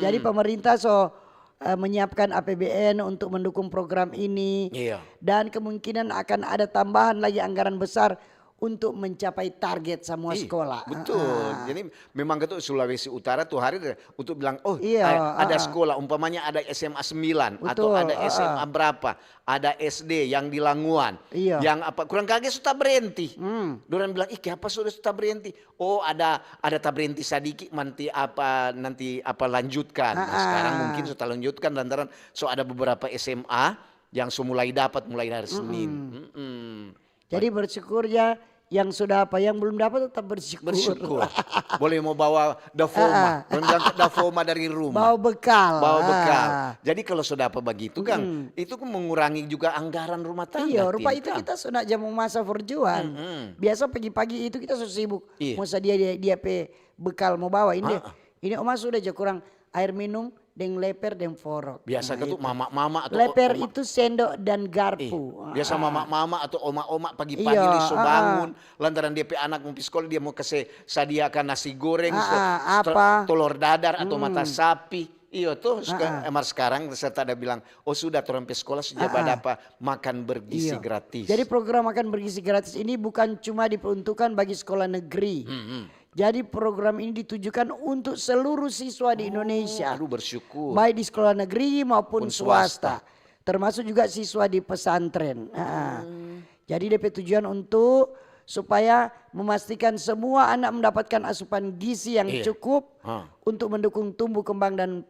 Jadi pemerintah so eh, menyiapkan A P B N untuk mendukung program ini. Iya. Dan kemungkinan akan ada tambahan lagi anggaran besar untuk mencapai target semua Ih, sekolah. Betul. Ah, ah. Jadi memang ketua Sulawesi Utara tuh hari untuk bilang, "Oh, Iya, a- ada ah, ah. Sekolah, umpamanya ada S M A sembilan atau Betul, ada ah, S M A ah. Berapa, ada S D yang di Languan, Iya. yang apa, kurang kaget sudah berhenti." Hmm. Dorang bilang, "Ih, kiapa sudah sudah berhenti?" "Oh, ada ada ta berhenti sadiki, nanti apa nanti apa lanjutkan." Nah, Ah, sekarang ah. Mungkin sudah lanjutkan lantaran so ada beberapa S M A yang so mulai dapat mulai hari Senin. Mm-mm. Jadi bersyukur ya yang sudah apa, yang belum dapat tetap bersyukur. Bersyukur. Boleh mau bawa dafoma. Ah, ah. Belum bilang dafoma dari rumah. Bawa bekal. Bawa bekal. Ah. Jadi kalau sudah apa begitu, Kang, itu kan mengurangi juga anggaran rumah tangga. Iya, rupa Tin, itu Kang. Kita sudah jamu masa perjuangan. Biasa pagi-pagi itu kita so sibuk. Iya. Mau sadia dia, dia pe bekal mau bawa ini. Ah, ah. Ini oma sudah ja kurang aer minum deng leper deng forok. Biasa. Nah, katu itu. Mama-mama atau leper oma- itu sendok dan garpu. Ih, biasa. Ah. Mama-mama atau oma-oma pagi-pagi. Iya, so ah, ah. Bangun, lantaran dia pe anak mo pi skola, dia mo kase sadiakan nasi goreng, ah, so, ah, apa, telor dadar atau, hmm, mata sapi. Iyo to, ah, ah. Mar skarang serta ada bilang, "Oh, sudah, torang pe skola sudah, ah, ah, badapa makan bergizi, iyo, gratis." Jadi program makan bergizi gratis ini bukan cuma diperuntukkan bagi sekolah negeri. Hmm, hmm. Jadi program ini ditujukan untuk seluruh siswa di Indonesia. Oh, aduh, bersyukur. Baik di sekolah negeri maupun swasta. Pun swasta. Termasuk juga siswa di pesantren. Ah. Hmm. Jadi depe tujuan untuk supaya memastikan semua anak mendapatkan asupan gizi yang, iya, cukup, ah, untuk mendukung tumbuh kembang dan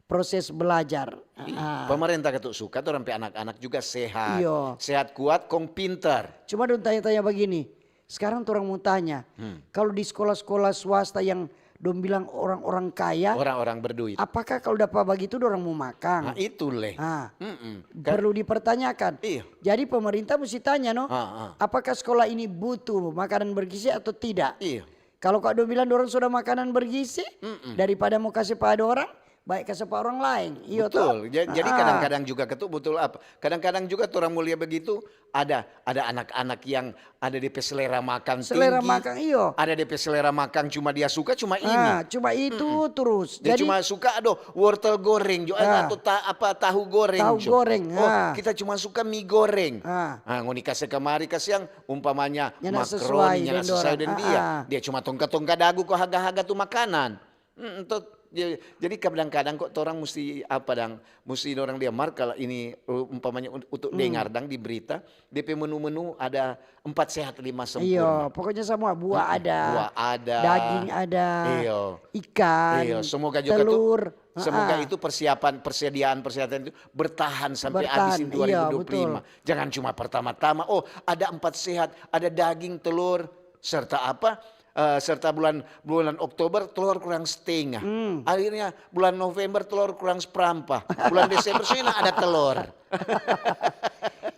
proses belajar. Ih, ah, pemerintah katu suka torang pe anak-anak juga sehat. Iyo. Sehat kuat kong pinter. Cuma dong tanya-tanya bagini, sekarang torang mo tanya, hmm, kalu di skola-skola swasta yang dong bilang orang-orang kaya, orang-orang berduit, apakah kalu dapa bagitu dorang mo makang? Nah, itu leh. Ah, mm-mm. Perlu dipertanyakan. Iyo. Jadi pemerintah musti tanya, no, ah, ah, apakah skola ini butuh makanan bergizi atau tidak? Iyo. Kalu kalo dong bilang dorang so ada makanan bergizi, mm-mm, daripada mo kase pa dorang, bae kase pa orang laeng. Iyo to? Betul. Ja-, jadi, ah, kadang-kadang juga katu, betul apa? Kadang-kadang juga torang mo lia begitu, ada, ada anak-anak yang ada depe selera makang tinggi. Selera makang, iyo. Ada depe selera makang cuma dia suka cuma ini. Ah, cuma itu, mm-mm, terus. Dia jadi cuma suka, aduh, wortel goreng jo, ah, atau ta-, apa, tahu goreng jo. Tahu goreng, oh, ah, kita cuma suka mi goreng. Ah. Ah, ngoni kase kamari, kasiang, umpamanya nyanda makroni, sesuai nyanda sesuai deng dia. Ah, ah. Dia cuma tongka-tongka dagu ko haga-haga tu makanan. Mm, to, ja-, jadi kadang-kadang kok torang musti apa dang, musti dorang dia marka la ini, u-, umpamanya un-, untuk, mm, dengar dang di berita, depe menu-menu ada empat sehat lima sempurna. Iyo, pokoknya semua, buah, mm-mm, ada, buah ada, daging ada, iyo, ikan, iyo, semoga juga tu, telur. Semoga, ah, ah, itu persiapan, persediaan, persediaan itu bertahan sampai habis ini, bertahan, iyo, dua ribu dua puluh lima. Betul. Jangan cuma pertama-tama, oh, ada empat sehat, ada daging, telur, serta apa, eh, serta bulan, bulan Oktober telur kurang setengah. Hmm. Akhirnya bulan November telur kurang seperampa. Bulan Desember sudah ada telur.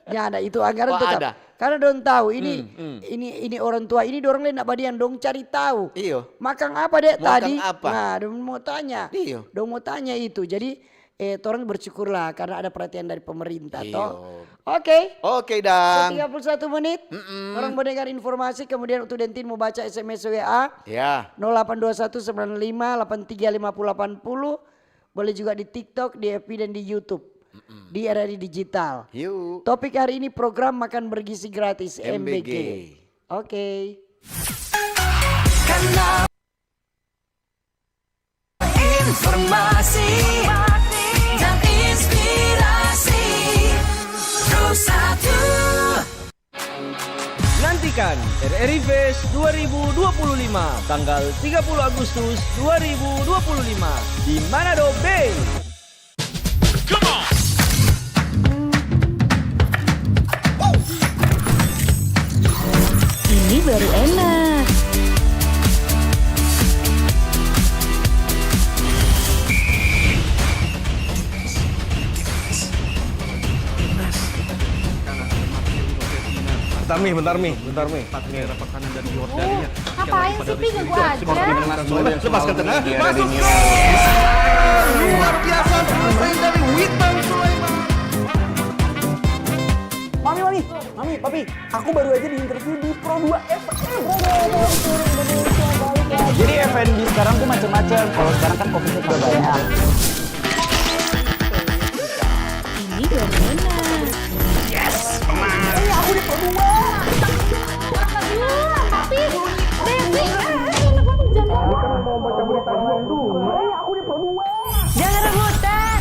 Ya, ada itu anggaran. Oh, tetap ada. Karena dong tahu ini, hmm, hmm, ini, ini orang tua ini, dorang lei nda badiam, dong cari tahu. Iyo. Makang apa dek tadi? Makang apa? Nah, dong mo tanya. Iyo. Dong mo tanya itu. Jadi, eh, torang bersyukurlah karena ada perhatian dari pemerintah, to. Iyo. Oke. Oke, dang. So, tiga puluh satu menit. Mm-mm. Torang mo dengar informasi, kemudian untuk Dentin mo baca S M S W A. Ya. Nol delapan dua satu sembilan lima delapan tiga lima puluh delapan puluh. Boleh juga di TikTok, di F B, dan di YouTube. Mm-mm. Di R R I Digital. Yuk. Topik hari ini program makan bergizi gratis, M B G. M B G. Oke. Informasi dan inspirasi. Pro satu. Nantikan R R I Fest dua ribu dua puluh lima, tanggal tiga puluh Agustus dua ribu dua puluh lima, di Manado Bay. Ini baru enak. Bentar mi, bentar mi, bentar mi. Tempat daerah pertahanan dari Yordania. Ngapain sih, Pi? Ganggu aja. Lepas ke tengah, masuk gol. Luar biasa, selesai dari Witan Sulaiman. Mami, mami, mami, papi, aku baru aja di-interview di Pro dua F M. Jadi F and B sekarang tuh macam-macam. Kalau sekarang kan coffee shop udah banyak. Ini gimana? Yes, menang. Eh, aku di Pro dua. Tapi, Devi, eh, eh, enak banget, jangan. Ini kan mau baca berita doang dulu. Eh, aku di Pro dua. Jangan rebutan.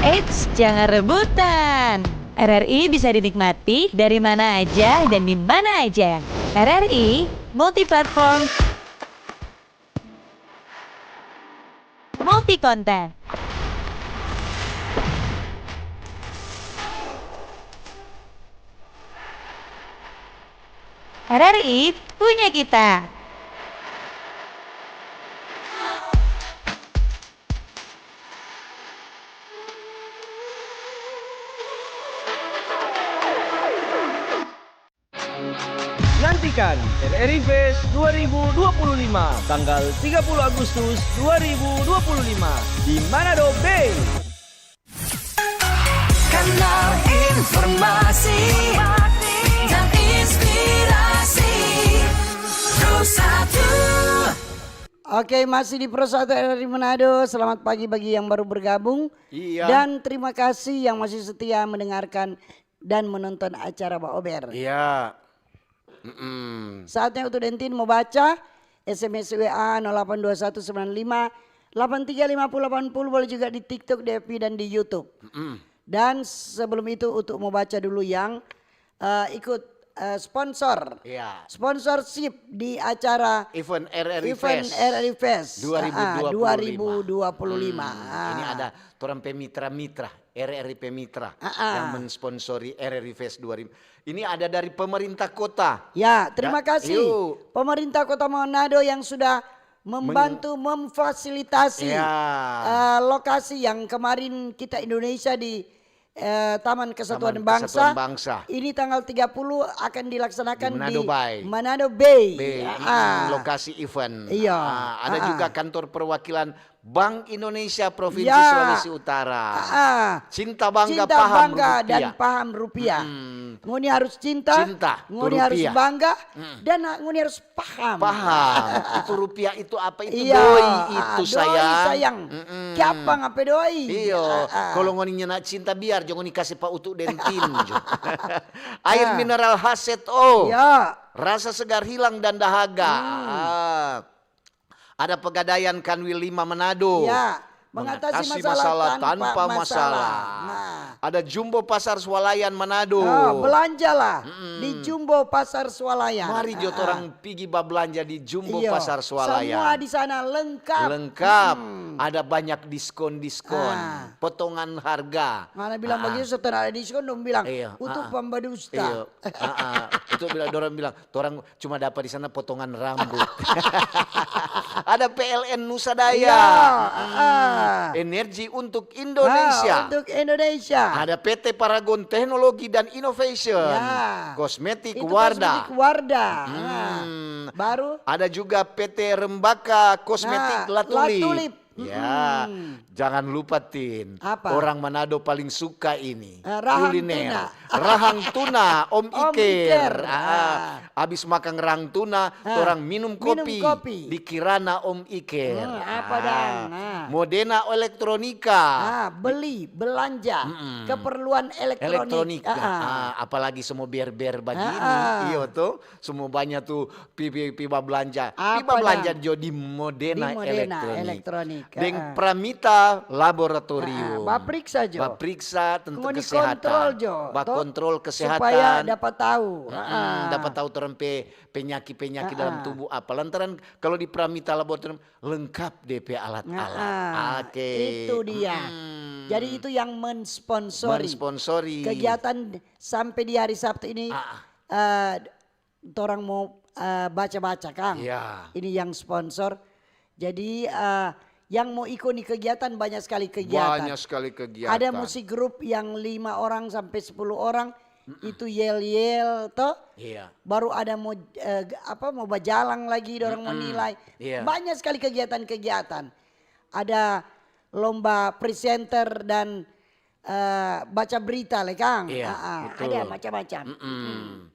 Eits, jangan rebutan. R R I bisa dinikmati dari mana aja dan di mana aja. R R I multi platform, multi konten. R R I punya kita. Nanti Nantikan R R I Fest dua ribu dua puluh lima, tanggal tiga puluh Agustus dua ribu dua puluh lima di Manado Bay. Kanal informasi dan inspirasi Pro satu. Oke, masih di Pro satu R R I Manado. Selamat pagi bagi yang baru bergabung. Iya. Dan terima kasih yang masih setia mendengarkan dan menonton acara Baober. Iya. Mm-mm. Saatnya untuk Dentin mau baca S M S W A nol delapan dua satu sembilan lima delapan tiga lima puluh delapan puluh, boleh juga di TikTok, di F B, dan di YouTube. Dan sebelum itu, untuk mau baca dulu yang eh, ikut eh, sponsor. Iya. Sponsorship di acara Event R R I event Fest. R R I Fest. Dua ribu dua puluh lima. Ah, dua ribu dua puluh lima. Hmm, ini ada torang pe mitra-mitra, R R I pe mitra Ah, ah. yang mensponsori R R I Fest dua ribu. Ini ada dari pemerintah kota. Ya, terima Ya, kasih yuk. pemerintah Kota Manado yang sudah membantu memfasilitasi Ya. eh, lokasi yang kemarin kita Indonesia di eh, Taman Kesatuan Taman Bangsa. Kesatuan Bangsa. Ini tanggal tiga puluh akan dilaksanakan Di Manado di Bay. Manado Bay. B, Ya, mm, ah. lokasi event. Iya. Ah, ada Ah, juga ah. kantor perwakilan Bank Indonesia Provinsi Ya. Sulawesi Utara. Ah, ah. Cinta bangga Cinta paham bangga rupiah. dan paham rupiah. Mm. Ngoni harus cinta, Cinta tu ngoni harus rupiah. bangga, Mm. dan ngoni harus paham. Paham. Itu rupiah itu apa itu Iya, doi ah, itu doi sayang. sayang. Mm-mm. Kiapa ngape doi? Iyo, Ah, ah. kalau ngoni nyanda cinta biar jo ngoni kase pa utu dentin jo. Air Ah. mineral H Z O. Ya. Rasa segar hilang dan dahaga. Hmm. Ah. Ada Pegadaian Kanwil lima Manado. Ya, mengatasi masalah tanpa masalah. Nah. Ada Jumbo Pasar Swalayan Manado. Oh, belanjalah di Jumbo Pasar Swalayan. Mari jo Ah, torang pigi babelanja di Jumbo iyo. Pasar Swalayan. Semua di sana lengkap. Lengkap. Hmm. Ada banyak diskon-diskon, Ah. potongan harga. Ngana bilang Ah. Begitu so tara ada diskon, dong bilang, Iya, "Utuk ah, ah. pambadusta." Iya, ah, ah. Itu bilang, dorang bilang, "Torang cuma dapa di sana potongan rambut." Ada P L N Nusa Daya. Iya, ah, ah. Energi untuk Indonesia. Ah, untuk Indonesia. Ada P T Paragon Teknologi dan Innovation. Ya. Kosmetik Itu Wardah. Kosmetik Wardah. Hmm. Nah, baru Ada juga P T Rembaka Kosmetik Nah, Latulip. Latulip. Ya, Mm-mm. jangan lupa Tin. Apa? Orang Manado paling suka ini. Eh, rahang kuliner. Tuna. Rahang tuna, Om Om Iker. Iker. Ah, Ah. Abis makan rahang tuna, Ah, torang minum minum kopi, kopi. Di Kirana Om Iker. Hmm, apa Ah. dang? Ah. Modena Elektronika. Ah, beli, belanja, Mm-mm. keperluan elektronik. Elektronika. Ah, ah. Ah, apalagi semua ber-ber bagini. Ah, ah. Iyo tuh, semua banyak tuh pi, pi, pi babelanja. Pi Apa babelanja dang? jo di Modena, Di Modena Elektronik. Elektronik. Deng Ah, ah. Pramita Laboratorium. Ah, ah. Bapriksa jo. Bapriksa tentang Ngoni kesehatan. kontrol jo, Ba toh? Kontrol kesehatan. Supaya dapat tahu. Mm-mm, Ah, ah. Dapat tahu torang pe penyaki-penyaki Ah, dalam ah. Tubuh apa. Lantaran kalau di Pramita Laboratorium lengkap D P alat-alat. Ah, ah. Oke. Itu dia. Mm. Jadi itu yang mensponsori Mensponsori. Kegiatan sampai di hari Sabtu ini. Ah, ah. Eh, torang mau eh, baca-baca, Kang. Iya. Ini yang sponsor. Jadi eh, yang mau iko ni kegiatan, banyak sekali kegiatan. Banyak sekali kegiatan. Ada musik grup yang lima orang sampai sepuluh orang, itu yel-yel toh. Iya. Baru ada mau eh, apa, mau bajalang lagi, dorang mau nilai. Iya. Banyak sekali kegiatan-kegiatan. Ada lomba presenter dan eh, baca berita le, Kang. Iya, Ah, ah, betul. Ada macam-macam. Mm-mm.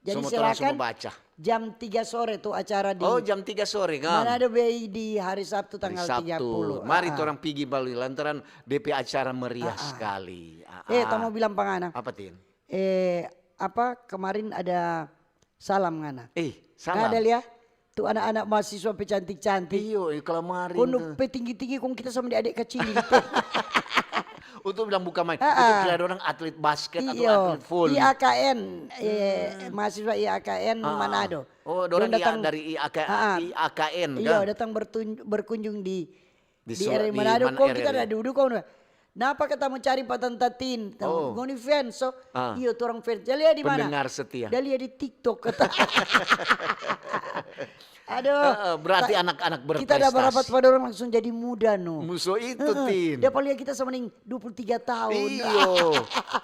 Jadi Semua torang silakan semua baca. Jam tiga sore tuh acara di Oh, jam tiga sore, Kang. Manado Bay di hari Sabtu Hari tanggal Sabtu. tiga puluh. Mari Ah, ah. Torang pigi bali lantaran D P acara meriah sekali. Ah, Eh, ah. Tamo bilang pa ngana. Apa, Tin? Eh, apa, kemarin ada salam ngana. Eh, salam. Ada lia? Tuh anak-anak mahasiswa pe cantik-cantik. Iyo, eh, kalau kemarin Konduk tuh. Pe tinggi-tinggi, kong kita sama di adik kecil. Untuk bilang bukan main. Ah, Untuk ah. Kira orang atlet basket atau Iyo, atlet full. I A K N, eh, mahasiswa I A K N Ah, ah. Manado. Oh, dorang Dong datang, dari I A K, ah, ah. I A K N, Iyo, kan? Datang bertun- berkunjung di, di Di Su- R R I di Manado. mana Kong R R I? Kita ada duduk, kong, "Napa kita mau cari pa Tanta Tin?" Oh. Ngoni fans, so? Ah. Iyo, torang fans. Dia lia di mana? Pendengar setia. Dia lia di TikTok, kata. Aduh. Heeh, berarti anak-anak berprestasi. Kita ada berapa pa dorang langsung jadi muda, no. Musuh itu, Heeh. Tin. Dia paling kita sama deng dua puluh tiga tahun. Iyo.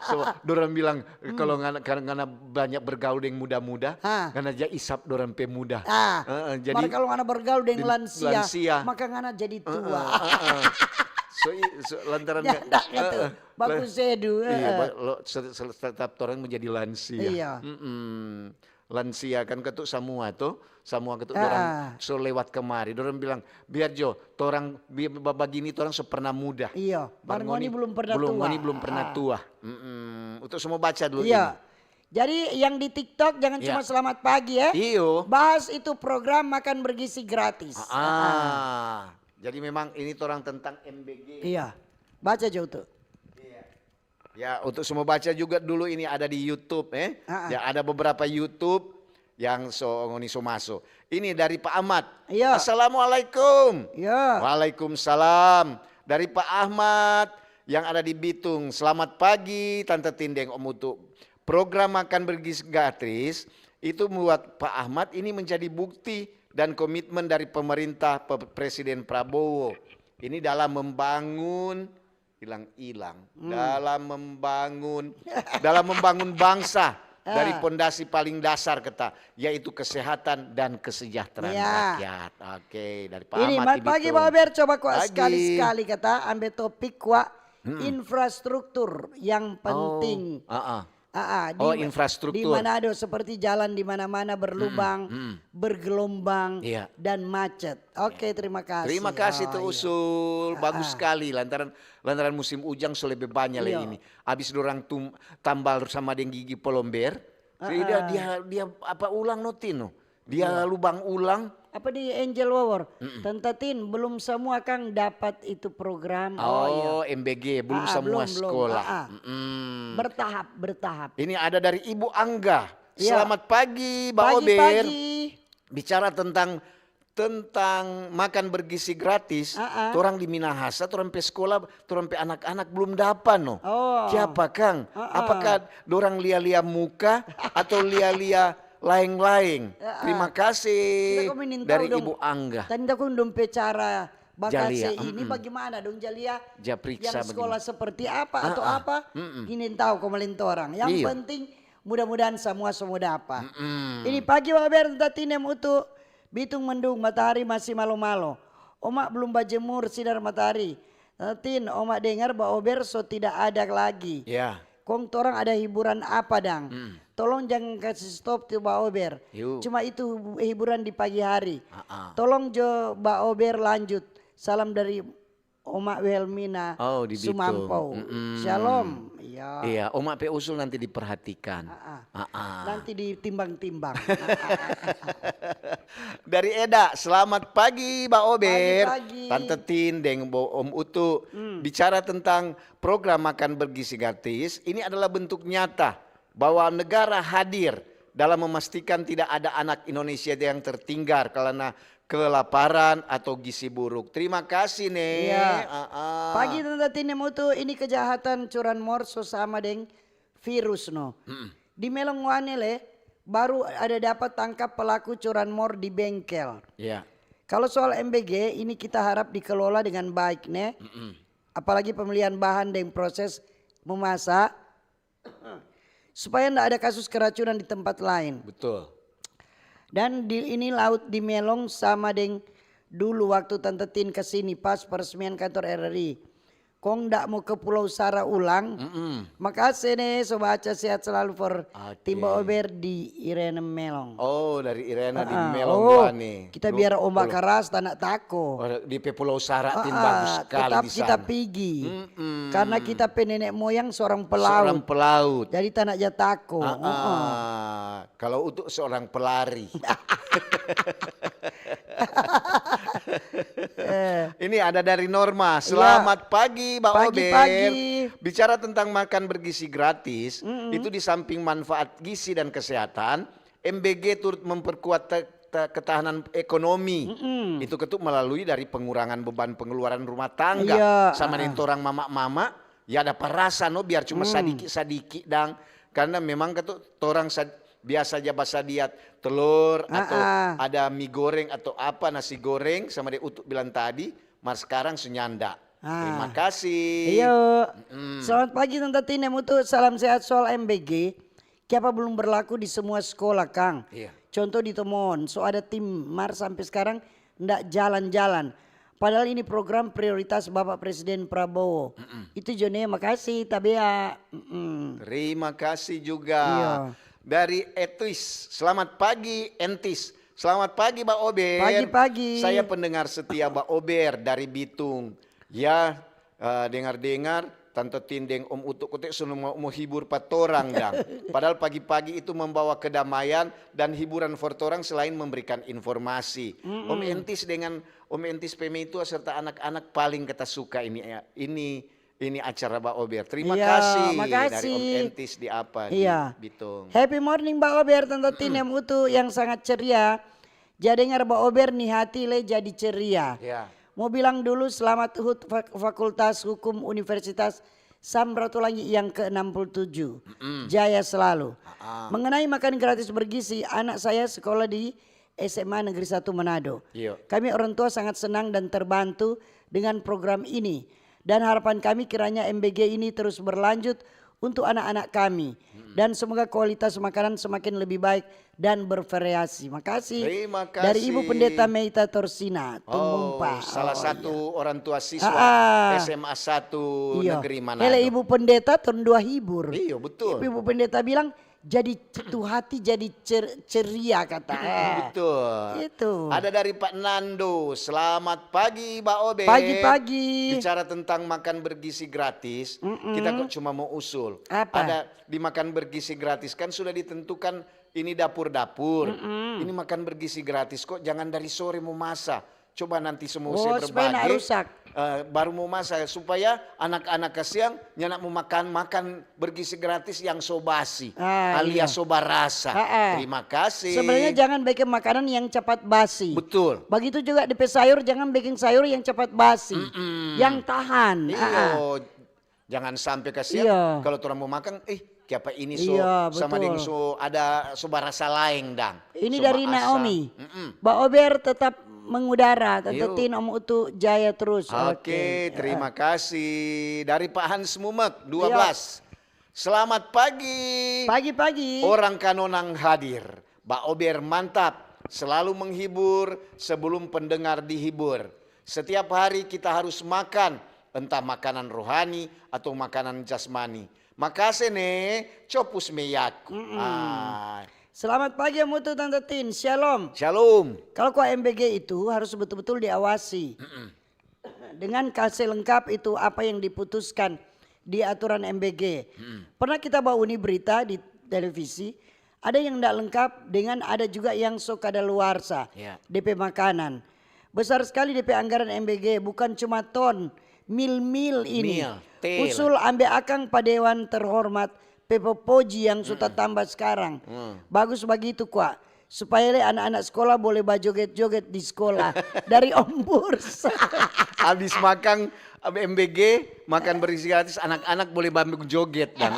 So, dorang bilang, kalau ngana, karena ngana banyak bergaul deng muda-muda, Ha. ngana ja isap dorang pe muda. Ah, Heeh, jadi mar kalau ngana bergaul deng lansia, lansia. maka ngana jadi tua. Heeh, heeh. So, i-, so, lantaran Nyanda ka tu. heeh. Baku sedu, Iya, heeh. ba-, lo, se-, se-, tetap torang menjadi lansia. Iya. Mm-mm. Lansia kan ketuk samua tu, samua ketuk dorang Ah. so lewat kemari. Dorang bilang, "Biar jo, torang bi-, ba-, bagini torang so pernah muda." Iya, mar ngoni belum pernah tua. Ngoni belum pernah Ah. tua. Mm-mm. Untuk semua baca dulu Iya. ini. Jadi yang di TikTok jangan Iya. cuma selamat pagi ya. Iyo. Bahas itu program makan bergizi gratis. Ah, ah. Jadi memang ini torang tentang M B G. Iya. Baca jo tu. Iya. Ya, untuk semua baca juga dulu ini ada di YouTube, eh. Ah, ah. Ya, ada beberapa YouTube yang so, ngoni so maso. Ini dari Pak Ahmad. Iya. "Assalamualaikum." Iya. "Waalaikumsalam." Dari Pak Ahmad yang ada di Bitung. "Selamat pagi, Tante Tin deng Om Utu. Program makan bergizi gratis itu buat Pak Ahmad ini menjadi bukti dan komitmen dari pemerintah pe-, Presiden Prabowo. Ini dalam membangun, hilang-hilang, Hmm. dalam membangun, dalam membangun bangsa dari Ah. pondasi paling dasar kita, yaitu kesehatan dan kesejahteraan Ya. rakyat." Oke, dari Pak Ini, Ahmad mar pagi, Bitung. Bang Ober, coba kwa Pagi. sekali-sekali kata, ambe topik kwa Hmm. infrastruktur yang Oh, penting. ah, ah. Ah, ah, di Oh, ma-, infrastruktur. di Manado seperti jalan di mana-mana berlubang, Mm-mm, mm. bergelombang, Iya. dan macet. Oke, terima kasih. Terima kasih, Oh, Tu iya. Usul. Ah, Bagus ah. sekali. Lantaran, lantaran musim ujang so lebe banya le Iya. ini. Abis dorang tum-, tambal sama deng gigi polomber, Ah, jadi dia, ah. dia, dia apa ulang no, Tin, no? Dia Iya. lubang ulang. Apa di Angel Wawor? Mm-mm. Tante Tin, belum semua kang dapat itu program. Oh, Oh, iya. M B G, belum Ah, semua belum, belum. sekolah. Ah, ah. Mm-mm. Bertahap, bertahap. Ini ada dari Ibu Angga. Iya. Selamat pagi, Ba Pagi, Ober. pagi. Bicara tentang, tentang makan bergizi gratis, Ah, ah. torang di Minahasa, torang pe sekolah, torang pe anak-anak belum dapa no. Oh. Kiapa, kang? Ah, ah. Apakah dorang lia-lia muka atau lia-lia laeng-laeng? Ah, ah. Terima kasih Kita kong ingin dari tahu dong, Ibu Angga. tadi aku dong pe cara bakase Jalia, ini mm-mm. bagaimana dong Jalia Ja periksa yang sekolah bagaimana? seperti apa atau Ah, ah. apa? Mm-mm. Ingin tahu komalin torang. Yang Iya. penting mudah-mudahan semua, semua dapa. Mm-mm. Ini pagi Ba Ober, Tante Tin deng Om Utu, Bitung mendung, matahari masih malo-malo. Oma belum bajemur sinar matahari. Tante Tin, Oma dengar Ba Ober so tidak ada lagi. Ya. Kong torang ada hiburan apa dang? Mm. Tolong jangan kasi stop tu Ba Ober. Yu. Cuma itu hibu-, hiburan di pagi hari. Ah, ah. Tolong jo Ba Ober lanjut. Salam dari Oma Wilhelmina Oh, di Bitung. Sumampou. Mm-mm. Shalom. Iya. Iya, Oma pe usul nanti diperhatikan. Ah, ah. Ah, ah. Nanti ditimbang-timbang. Dari Eda, selamat pagi, Ba Ober. Pagi-pagi. Tante Tin deng Bo-, Om Utu. Hmm. Bicara tentang program makan bergizi gratis, ini adalah bentuk nyata bahwa negara hadir dalam memastikan tidak ada anak Indonesia yang tertinggal karena kelaparan atau gizi buruk. Terima kasih, Ne. Iya. Ah, ah. Pagi, Tante Tin deng Om Utu, ini kejahatan curanmor so sama deng virus, no. Mm-mm. Di Melong Wane le, baru ada dapat tangkap pelaku curanmor di bengkel. Iya. Kalau soal M B G, ini kita harap dikelola dengan baik, Ne. Mm-mm. Apalagi pemilihan bahan deng proses memasak, supaya nda ada kasus keracunan di tempat lain. Betul. Dan di, ini laut di Melong sama deng dulu waktu Tante Tin ka sini pas peresmian kantor R R I. Kong nda mo ke Pulau Sara ulang. Mm-mm. Makase, Ne, so baca, sehat selalu for Oke. Tim Ba Ober di Irene Melong. Oh, dari Irene di Ah, ah. Melong Oh, Wane. kita Lu-, biar ombak Pulau keras, tanda tako. Oh, di pe Pulau Sara, Tin, Ah, bagus ah, sekali tetap di kita sana. pigi. Mm-mm. Karena kita pe nenek moyang seorang pelaut. Seorang pelaut. Jadi tanda ja tako. Ah, ah. Heeh. Kalau untuk seorang pelari. Eh. Ini ada dari Norma. Iya. Selamat pagi, Ba Ober. Pagi-pagi. Bicara tentang makan bergizi gratis, Mm-mm. itu di samping manfaat gizi dan kesehatan, M B G turut memperkuat te-, te-, ketahanan ekonomi. Mm-mm. Itu ketuk melalui dari pengurangan beban pengeluaran rumah tangga. Iya, Sama ah. deng torang mama-mama, ya ada parasa no, biar cuma Hmm. sadiki-sadiki dang. Karena memang ketuk torang sad-, biasa ja basadia telor atau Ah, ah. ada mi goreng atau apa, nasi goreng sama deng Utu bilang tadi, mar skarang so nyanda. Ah. Terima kasih. Iyo. Mm-mm. Selamat pagi, Tanta Tin deng Utu. Salam sehat soal M B G. Kiapa belum berlaku di semua sekolah, kang? Iya. Contoh di Tomon, so ada tim, mar sampe skarang nda jalan-jalan. Padahal ini program prioritas Bapak Presiden Prabowo. Mm-mm. Itu jo ne, makasih, tabea. Mm-mm. Terima kasih juga. Iya. Dari Etis, selamat pagi, Entis. Selamat pagi, Ba Ober. Pagi-pagi. Saya pendengar setia Ba Ober dari Bitung. Ya, eh, dengar-dengar, Tanta Tin deng Om Utu kote so mo, mo hibur pa torang, dang. Padahal pagi-pagi itu membawa kedamaian dan hiburan for torang selain memberikan informasi. Mm-mm. Om Entis dengan Om Entis pe meitua serta anak-anak paling kata suka ini, ya. Ini, ini acara Ba Ober. Terima Iya, kasih dari Om makasih. Entis di apa, di Iya. Bitung. Happy morning, Ba Ober, Tanta Tin deng Utu yang sangat ceria. Ja dengar Ba Ober ni hati le jadi ceria. Ya. Mo bilang dulu selamat hut Fak-, Fakultas Hukum Universitas Samratulangi yang ke enam puluh tujuh. Mm-mm. Jaya selalu. Ah, ah. Mengenai makan gratis bergizi, anak saya sekolah di S M A Negeri Satu Manado. Iyo. Kami orang tua sangat senang dan terbantu dengan program ini. Dan harapan kami kiranya M B G ini terus berlanjut untuk anak-anak kami. Mm-mm. Dan semoga kualitas makanan semakin lebih baik dan bervariasi. Makasih. Terima kasih. Dari Ibu Pendeta Meita Torsina, Oh, Tumumpa. Salah Oh, satu iya. orang tua siswa Ah, ah. S M A satu Iya. Negeri Manado. Hele, Ibu Pendeta tong dua hibur. Iyo, betul. Ibu Pendeta bilang, jadi c-, tu hati jadi cer-, ceria, kata. Betul. Itu. Ada dari Pak Nando. Selamat pagi, Ba Ober. Pagi-pagi. Bicara tentang makan bergizi gratis, Mm-mm. kita kok cuma mau usul. Apa? Ada di makan bergizi gratis, kan sudah ditentukan ini dapur-dapur. Mm-mm. Ini makan bergizi gratis kok, jangan dari sore mo masa. Coba nanti semua Oh, saya supaya ndak berbagi, rusak. eh, baru mo masa, supaya anak-anak kasiang nyanda mo makan, makan bergizi gratis yang so basi, Ah, alias iya. so barasa. Ah, ah. Terima kasih. Sebenarnya jangan bikin makanan yang cepat basi. Betul. Begitu juga depe sayur, jangan bikin sayur yang cepat basi. Mm-mm. Yang tahan. Iyo. Ah, ah. Jangan sampe kasiang Iya. kalo torang mo makang, "Eh, kiapa ini so Iya, sama deng betul. so ada, so barasa laeng dang." Ini So dari maasa. Naomi. Mm-mm. Ba Ober tetap mengudara, Tante Iyo. Tin, Om Utu, jaya terus. Oke, Oke. terima kasih. Dari Pak Hans Mumek, Iyo. dua belas. Selamat pagi. Pagi-pagi. Orang Kanonang hadir. Ba Ober mantap, selalu menghibur sebelum pendengar dihibur. Setiap hari kita harus makan, entah makanan rohani atau makanan jasmani. Makase ne, copus meyaku. Mm-mm. Ah. Selamat pagi, Om Utu, Tante Tin. Shalom. Shalom. Kalau kwa M B G itu harus betul-betul diawasi. Mm-mm. Dengan kase lengkap itu apa yang diputuskan di aturan M B G. Mm-mm. Pernah kita bauni berita di televisi, ada yang ndak lengkap, dengan ada juga yang so kadaluarsa Ya. depe makanan. Besar skali depe anggaran M B G, bukan cuma ton, mil-mil ini. Mil, tel. Usul ambe akang pa dewan terhormat, pe popoji yang so Mm-mm. tatamba skarang. Mm. Bagus bagitu kwa, supaya le anak-anak skolah bole bajoget-joget di skolah. Dari Om Burs. Abis makang M B G, makan berisi gratis, anak-anak bole bambu joget dang.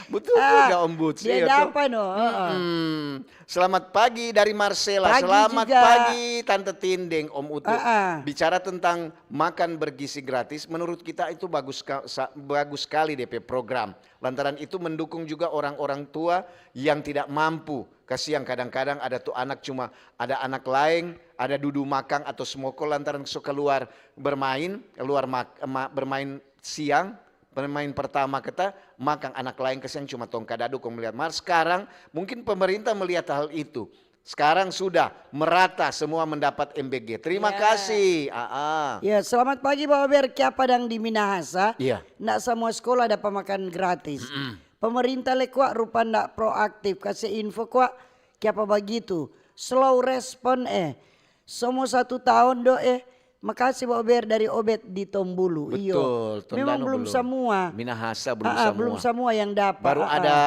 Betul Ah, juga, Om Burs, dia iya, toh? dapa no, heeh. Mm-mm. Selamat pagi dari Marcella. Pagi Selamat juga. pagi, Tante Tin deng Om Utu. Ah, ah. Bicara tentang makan bergizi gratis, menurut kita itu bagus ka-, sa-, bagus skali depe program. Lantaran itu mendukung juga orang-orang tua yang tidak mampu. Kasiang, kadang-kadang ada tu anak cuma ada anak laeng, ada dudu makang atau smokol lantaran so kaluar bermain, kaluar mak-, ma-, bermain siang, bermain pertama kita makang anak laeng, kasiang cuma tong kadadu kong melihat. Mar skarang mungkin pemerintah melihat hal itu. Skarang sudah merata semua mendapat M B G. Terima Ya. kasih. Ah, ah. Ya, selamat pagi, Ba Ober. Kiapa dang di Minahasa? Iya. Ndak samua skolah dapa makan gratis. Mm-mm. Pemerintah le kwa rupa ndak proaktif. Kase info kwa, kiapa bagitu? Slow respon, eh. Somo satu taon do, eh. Makase, Ba Ober, dari Obed di Tombulu. Iyo. Betul, Tondano Memang belum belum. samua. Minahasa belum Ah, ah, samua. belum samua yang dapat. Baru Ah, ah. ada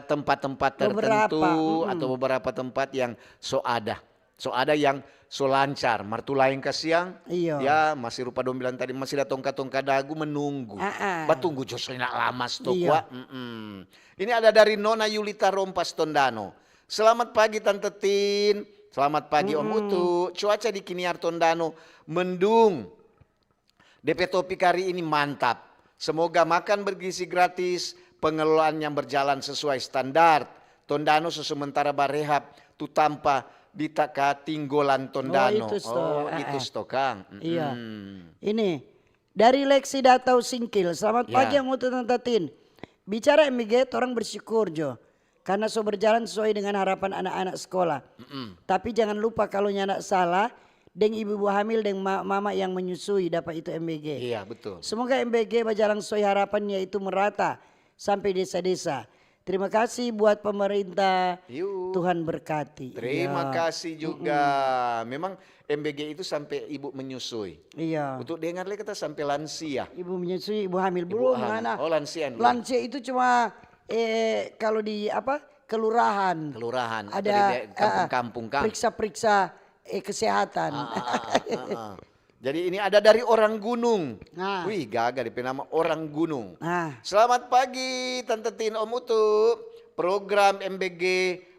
tempat-tempat Beberapa, tertentu mm-mm. atau beberapa tempat yang so ada. So ada yang so lancar, mar tu laeng kasiang, Iyo. Ya, masih rupa dong bilang tadi, masih ada tongka-tongka dagu menunggu. Ah, ah. Batunggu jo so nyanda lama sto Iyo. Kwa. Mm-mm. Ini ada dari Nona Yulita Rompas Tondano. Selamat pagi Tante Tin. Selamat pagi Om Utu. Cuaca di Kiniar Tondano mendung. Depe topik hari ini mantap. Semoga makan bergizi gratis, pengelolaan yang berjalan sesuai standar. Tondano so sementara barehab tu tampa di Takatinggolan Tondano. Oh, itu sto. Ah, Itu ah. sto, Kang. Iya. Mm-mm. Ini dari Lexi Datau Singkil. Selamat Ya. Pagi Om Utu, Tante Tin. Bicara M B G, torang bersyukur jo karena so berjalan sesuai dengan harapan anak-anak sekolah. Tapi jangan lupa, kalau nyanda salah, deng ibu-ibu hamil deng ma- mama yang menyusui dapa itu M B G. Iya, betul. Semoga M B G bajalang sesuai harapan, yaitu merata sampe desa-desa. Terima kasih buat pemerintah. Yuk. Tuhan berkati. Terima Ya. kasih juga. Memang M B G itu sampai ibu menyusui. Iya. Untuk dengar lagi kata sampai lansia. Ibu menyusui, ibu hamil Ibu belum hamil. mana? Oh, lansia yang belum. Lansia itu cuma eh kalau di apa? Kelurahan. Kelurahan atau Ada di de- kampung-kampung, Kang. Periksa-periksa eh kesehatan. Ah, ah, ah, ah, ah. Jadi ini ada dari orang gunung. Nah. Wih, gaga depe nama orang gunung. Nah. Selamat pagi Tante Tin, Om Utu. Program M B G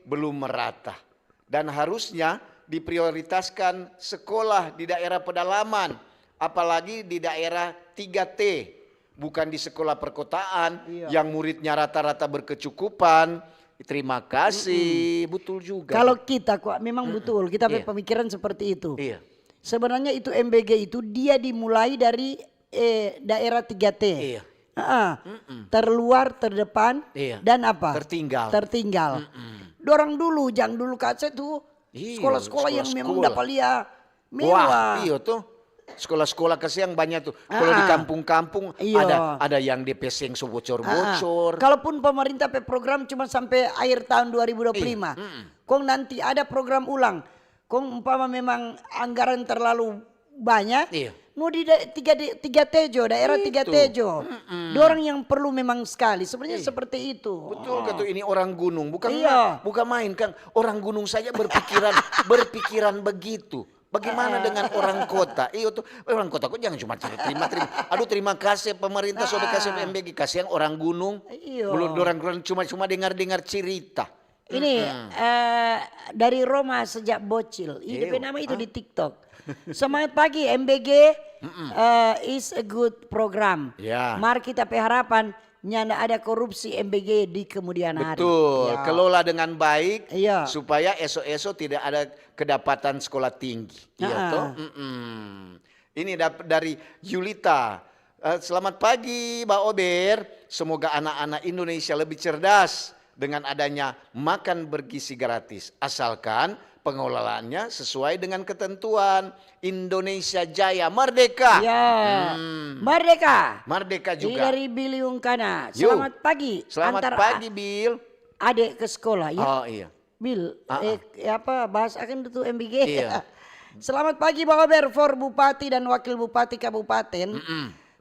belum merata dan harusnya diprioritaskan sekolah di daerah pedalaman, apalagi di daerah tiga T, bukan di sekolah perkotaan Iya. yang muridnya rata-rata berkecukupan. Terima kasih, betul juga. Kalau kita kok memang betul, kita pe pemikiran seperti itu. Iya. Sebenarnya itu M B G itu dia dimulai dari eh, daerah tiga T. Iya. Ah, terluar, terdepan, Iya. dan apa? Tertinggal. Tertinggal. Dorang dulu, jang dulu kase tu Iya, sekolah-sekolah yang memang sekolah-sekolah. Dapat lia mewah. Wah, iyo tuh. Sekolah-sekolah kasiang banyak tuh. Kalau di Ah. kampung-kampung Iya. ada ada yang D P seng so Ah, bocor-bocor. kalaupun pemerintah pe program cuma sampai akhir tahun dua ribu dua puluh lima, Iya, mm-mm. Kong nanti ada program ulang, kong umpama memang anggaran terlalu banyak, Iya. no di da- tiga D, tiga T jo, daerah tiga T jo. Dorang yang perlu memang sekali. Sebenarnya seperti itu. Betul kata ini orang gunung, bukan Iya. ma- bukan main, Kang. Orang gunung saja berpikiran berpikiran begitu. Bagaimana dengan orang kota? Iyo tuh, orang kota kok jangan cuma cerita terima terima. Aduh, terima kasih pemerintah sudah kasih M B G, kasihan orang gunung. Iyo. Belum orang orang cuma cuma dengar-dengar cerita. Ini eh, dari Roma sejak bocil. Ih, dia pe Iyo. Nama itu di TikTok. Semangat pagi M B G, eh, is a good program. Ya. Mar kita pe harapan nyanda ada korupsi M B G di kemudian hari. Betul, Ya. Kelola dengan baik Iya. supaya eso-eso tidak ada kedapatan sekolah tinggi. Iya Ah. Toh? Mm-mm. Ini dap- dari Yulita. Eh, selamat pagi, Ba Ober. Semoga anak-anak Indonesia lebih cerdas dengan adanya makan bergizi gratis, asalkan pengelolaannya sesuai dengan ketentuan. Indonesia Jaya, merdeka. Ya. Merdeka. Merdeka Ini juga. Dari Biliung Kana. Yo. Selamat pagi. Selamat Antar pagi, Bil. Adik ke sekolah ya. Oh iya. Bil, eh, apa bahas akan itu M B G? Iya. Selamat pagi Ba Ober for Bupati dan Wakil Bupati Kabupaten.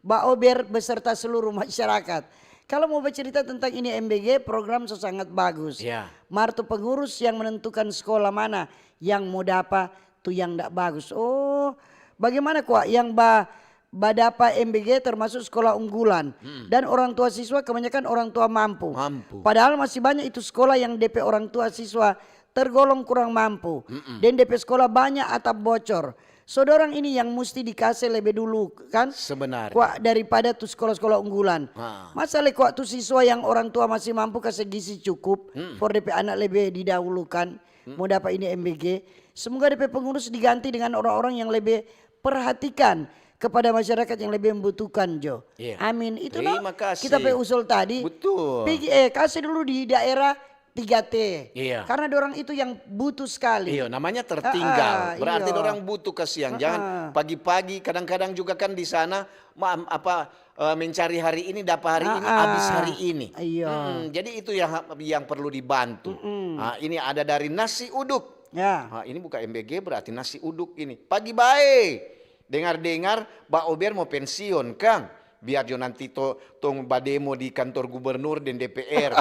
Ba Ober beserta seluruh masyarakat. Kalau mau bercerita tentang ini M B G, program so sangat bagus. Iya. Mar tu pengurus yang menentukan sekolah mana yang mau dapa tu yang ndak bagus. Oh, bagaimana kwa yang ba badapa M B G termasuk sekolah unggulan dan orang tua siswa kebanyakan orang tua mampu. Mampu. Padahal masih banyak itu sekolah yang depe orang tua siswa tergolong kurang mampu. Dan depe sekolah banyak atap bocor. So dorang ini yang musti dikase lebe dulu kan? Sebenarnya. Kwa daripada tu sekolah-sekolah unggulan. Ha. Masa le kwa tu siswa yang orang tua masih mampu kase gizi cukup for depe anak lebe didahulukan. Mau dapa ini M B G. Semoga depe pengurus diganti dengan orang-orang yang lebe perhatikan kepada masyarakat yang lebih membutuhkan jo. Iya. Amin. Itulah Terima kasih. Kita pe usul tadi. Betul. Pigi, eh, kasih dulu di daerah tiga T. Iya. Karena dorang itu yang butuh sekali. Iya, namanya tertinggal. Ah, ah, Berarti iya. Orang butuh kasihan. Jangan Ah, ah. Pagi-pagi kadang-kadang juga kan di sana ma- apa eh, mencari hari ini dapat hari ini Ah, ah. Habis hari ini. Iya. Mm-mm. Jadi itu yang yang perlu dibantu. Nah, ini ada dari nasi uduk. Ya. Nah, ini bukan M B G berarti nasi uduk ini. Pagi bae. Dengar-dengar Ba Ober mau pensiun, Kang. Biar jo nanti to, tong bademo di kantor gubernur deng D P R.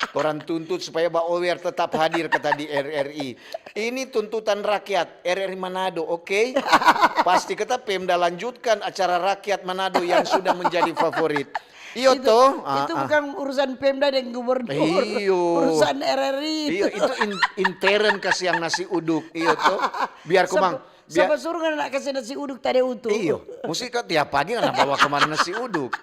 Torang tuntut supaya Ba Ober tetap hadir, kata di R R I. Ini tuntutan rakyat, R R I Manado, oke? Pasti kata Pemda lanjutkan acara rakyat Manado yang sudah menjadi favorit. Iyo Itu, to? itu Ah, ah. Bukan urusan Pemda dan gubernur. Iyo. Urusan R R I itu. Iyo, itu in- intern kasiang nasi uduk. Iyo to. Biar komang. Sapa suruh ngana nak kasih nasi uduk tadi utu? Iyo, musti kau tiap pagi ngana bawa kemana nasi uduk.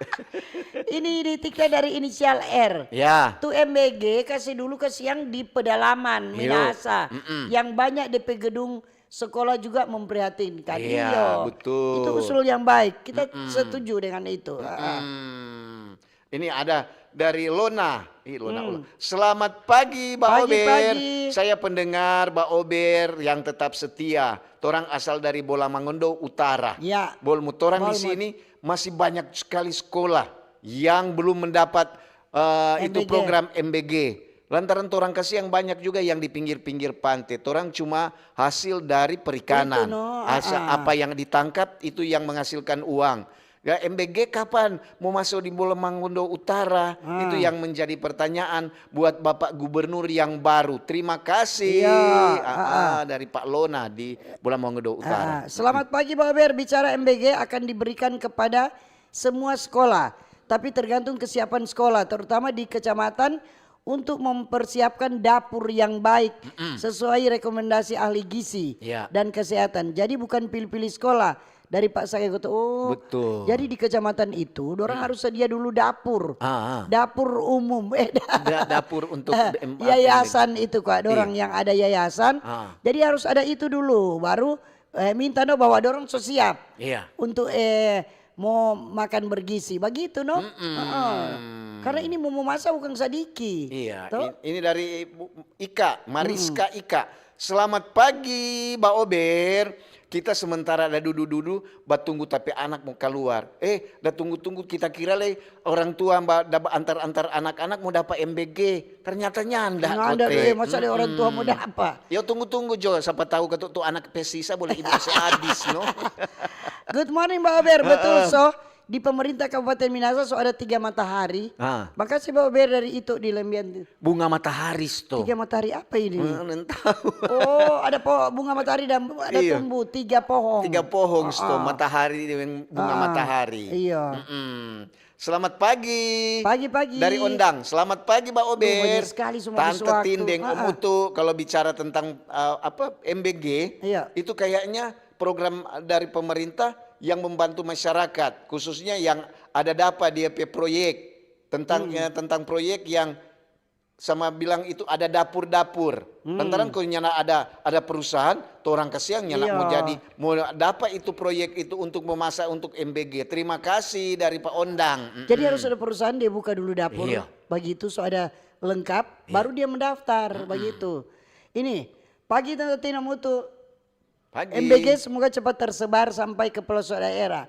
Ini di TikTok dari inisial R. Ya. Tu M B G kasih dulu kasiang di pedalaman Iyo. Minahasa Mm-mm. yang banyak D P gedung sekolah juga memprihatinkan. Iya, Iyo. Betul. Itu usul yang baik. Kita setuju dengan itu. Ah. Hmm. Ini ada dari Lona. Ih, Lona, Hmm. Lona. Selamat pagi, Ba Pagi, Ober. pagi. Saya pendengar Ba Ober yang tetap setia. Torang asal dari Bolamangondo Utara. Ya. Bolmut, torang di Bolmut. Sini masih banyak sekali sekolah yang belum mendapat eh, itu M B G. Program M B G. Lantaran torang kasiang banyak juga yang di pinggir-pinggir pante. Torang cuma hasil dari perikanan. Itu no, Asa ah, ah. Apa yang ditangkap itu yang menghasilkan uang. Ya, M B G kapan mau masuk di Bolamangondo Utara? Ah. Itu yang menjadi pertanyaan buat Bapak Gubernur yang baru. Terima kasih. Iya, Ah, ah, ah, dari Pak Lona di Bolamangondo Utara. Ah, selamat pagi, Ba Ober. Bicara M B G akan diberikan kepada semua sekolah, tapi tergantung kesiapan sekolah, terutama di kecamatan, untuk mempersiapkan dapur yang baik sesuai rekomendasi ahli gizi Ya. dan kesehatan. Jadi bukan pilih-pilih sekolah dari Pak Sakegoto. Oh, Betul. Jadi di kecamatan itu, dorang harus sedia dulu dapur. Ah, ah. Dapur umum, eh, da- Da- dapur untuk eh, B M A, yayasan itu, kak, dorang yang ada yayasan. Ah. Jadi harus ada itu dulu, baru eh, minta no bahwa dorang so siap Iya. untuk eh mau makan bergizi, begitu no? Mm-mm. Heeh. Karena ini mau memasak bukan sadiki. Iya, Toh? i- ini dari Bu Ika, Mariska Ika. Selamat pagi, Ba Ober. Kita sementara ada dudu-dudu, batunggu tapi anak mau keluar. Eh, da tunggu-tunggu, kita kira le orang tua ba- da ba- antar-antar anak-anak mau dapa M B G. Ternyata nyanda. Nyanda Kote. deh, masa ada orang tua mau dapa? Yo, tunggu-tunggu jo, siapa tahu katu tu anak pe sisa boleh ibu se abis, no? Good morning, Ba Ober. Betul so. Di pemerintah Kabupaten Minahasa so ada tiga matahari. Ah. Makasih, Ba Ober, dari itu di Lembian. Bunga matahari sto. Tiga matahari apa ini? Mana tahu. Oh, ada po bunga matahari dan ada Iya. Tumbuh tiga pohong. Tiga pohong sto, Ah. Matahari dengan bunga Ah, matahari. Iya. Mm-mm. Selamat pagi. Pagi-pagi. Dari Ondang. Selamat pagi, Ba Ober. Duh, banyak sekali semua Tante sewaktu. Tin deng Ah, Om ah. Utu, kalau bicara tentang uh, apa M B G, Iya. Itu kayaknya program dari pemerintah yang membantu masyarakat, khususnya yang ada dapa dia pe proyek tentang Hmm. eh, tentang proyek yang sama bilang itu ada dapur-dapur. Hmm. Lantaran kalau nyana ada ada perusahaan, torang kasiang nyana Iya. Mau jadi mau dapa itu proyek itu untuk memasak untuk M B G. Terima kasih dari Pak Ondang. Mm-mm. Jadi harus ada perusahaan dia buka dulu dapur. Iya. Begitu so ada lengkap, Iya. Baru dia mendaftar begitu. Ini pagi, Tante Tin, Om Utu. Pagi. M B G semoga cepat tersebar sampai ke pelosok daerah.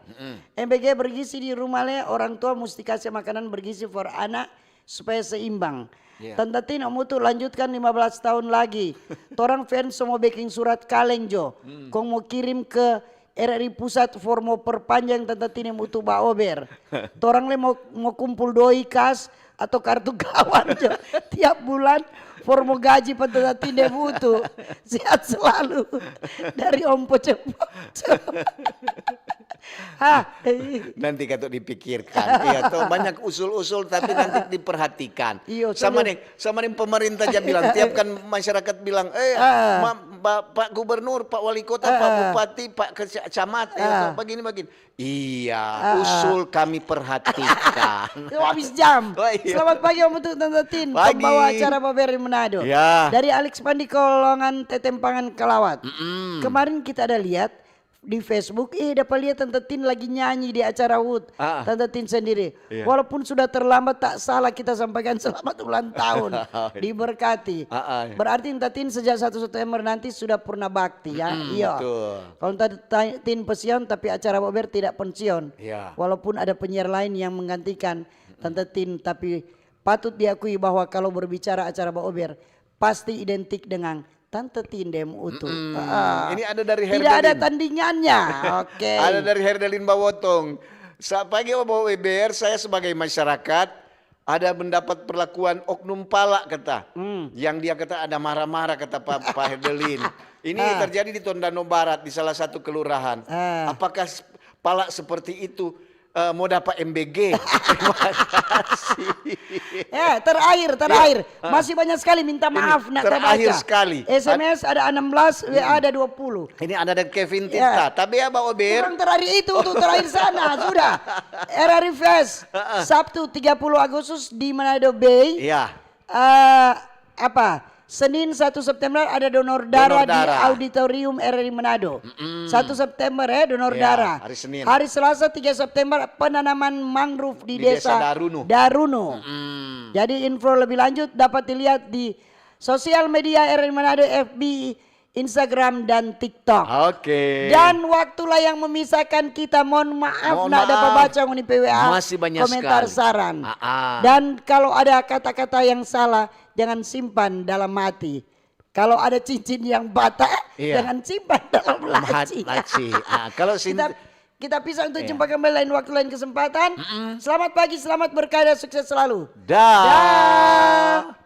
M B G bergizi di rumah le, orang tua musti kasih makanan bergizi for anak supaya seimbang. Iya. Tante Tin, Om Utu, lanjutkan lima belas tahun lagi. Torang fans so mo beking surat kaleng jo. Kong mo kirim ke R R I Pusat for mo perpanjang Tante Tin deng Utu Ba Ober. Torang le mo, mo kumpul doi kas atau kartu kawan jo. Tiap bulan for mo gaji pa Tante Tin deng Utu. Sehat selalu. Dari Om Poco-Poco. Hah. Nanti katu dipikirkan. Iya, toh, banyak usul-usul tapi nanti diperhatikan. Iyo, Sama sudah. Nih, sama nih pemerintah aja bilang, tiap kan masyarakat bilang, eh, Ah. ma- ba- Pak Gubernur, Pak Wali Kota, Pak Ah. Bupati, Pak Keca- Camat, ya, Ah. toh, begini-begini. Iya, Ah. Usul kami perhatikan. Itu habis jam. Oh, iya. Selamat pagi, Om Utu, Tante Tin. Pagi. Pembawa acara Ba Ober Manado. Ya. Dari Alex Pandi, Kolongan Tetempangan, Kalawat. Mm-mm. Kemarin kita ada lihat di Facebook, eh, dapat lihat Tante Tin lagi nyanyi di acara hut. Ah. Tante Tin sendiri. Iya. Walaupun sudah terlambat, tak salah kita sampaikan selamat ulang tahun. Diberkati. Ah, ah. Berarti Tante Tin sejak satu September nanti sudah purna bakti, ya? Mm-mm, Iya. Betul. Kalau Tante Tin pensiun, tapi acara Ba Ober tidak pensiun. Iya. Walaupun ada penyiar lain yang menggantikan Tante Tin, tapi patut diakui bahwa kalau berbicara acara Ba Ober, pasti identik dengan Tante Tin deng Utu. Mm-mm. Ah. Ini ada dari Tidak ada Herdelin. Tandingannya. Oke. Ada dari Herdelin Bawotong. Sa-, pagi, Obo Weber, saya sebagai masyarakat ada mendapat perlakuan oknum pala, kata. Hmm. Yang dia kata ada marah-marah, kata Pak, Pak Herdelin. Ini Ah. terjadi di Tondano Barat, di salah satu kelurahan. Ah. Apakah s-, pala seperti itu, eh, mau dapat M B G? Terima kasih. Ya, terakhir, terakhir. Ah. Masih banyak sekali minta Ini maaf, nak terakhir terbaca. sekali. S M S ada enam belas, W A ada dua puluh. Ini ada dan Kevin Ya. Tirta. Tapi ya, Pak Ober. Kurang terakhir itu, tuh terakhir sana, sudah. R R I Fest, Sabtu tiga puluh Agustus di Manado Bay. Iya. Eh, apa? Senin satu September ada donor darah, Donor darah. di auditorium R R I Manado. Satu September ya, donor Iya, darah. hari Senin. Hari Selasa tiga September penanaman mangrove di, Di Desa Darunu. Darunu. Hmm. Jadi info lebih lanjut dapat dilihat di sosial media R R I Manado, F B, Instagram, dan TikTok. Oke. Dan waktulah yang memisahkan kita. Mohon maaf, Mohon nak dapat maaf. Baca ngoni P W A, Masih banyak komentar, sekali. Saran. Ah, ah. Dan kalau ada kata-kata yang salah, jangan simpan dalam hati. Kalau ada cincin yang patah, Iya. jangan simpan dalam Lahat laci. Laci. Ah, kalau sin- Kita kita pisah untuk Iya. jumpa kembali lain waktu, lain kesempatan. Selamat pagi, selamat berkarya, sukses selalu. Dah. Dah.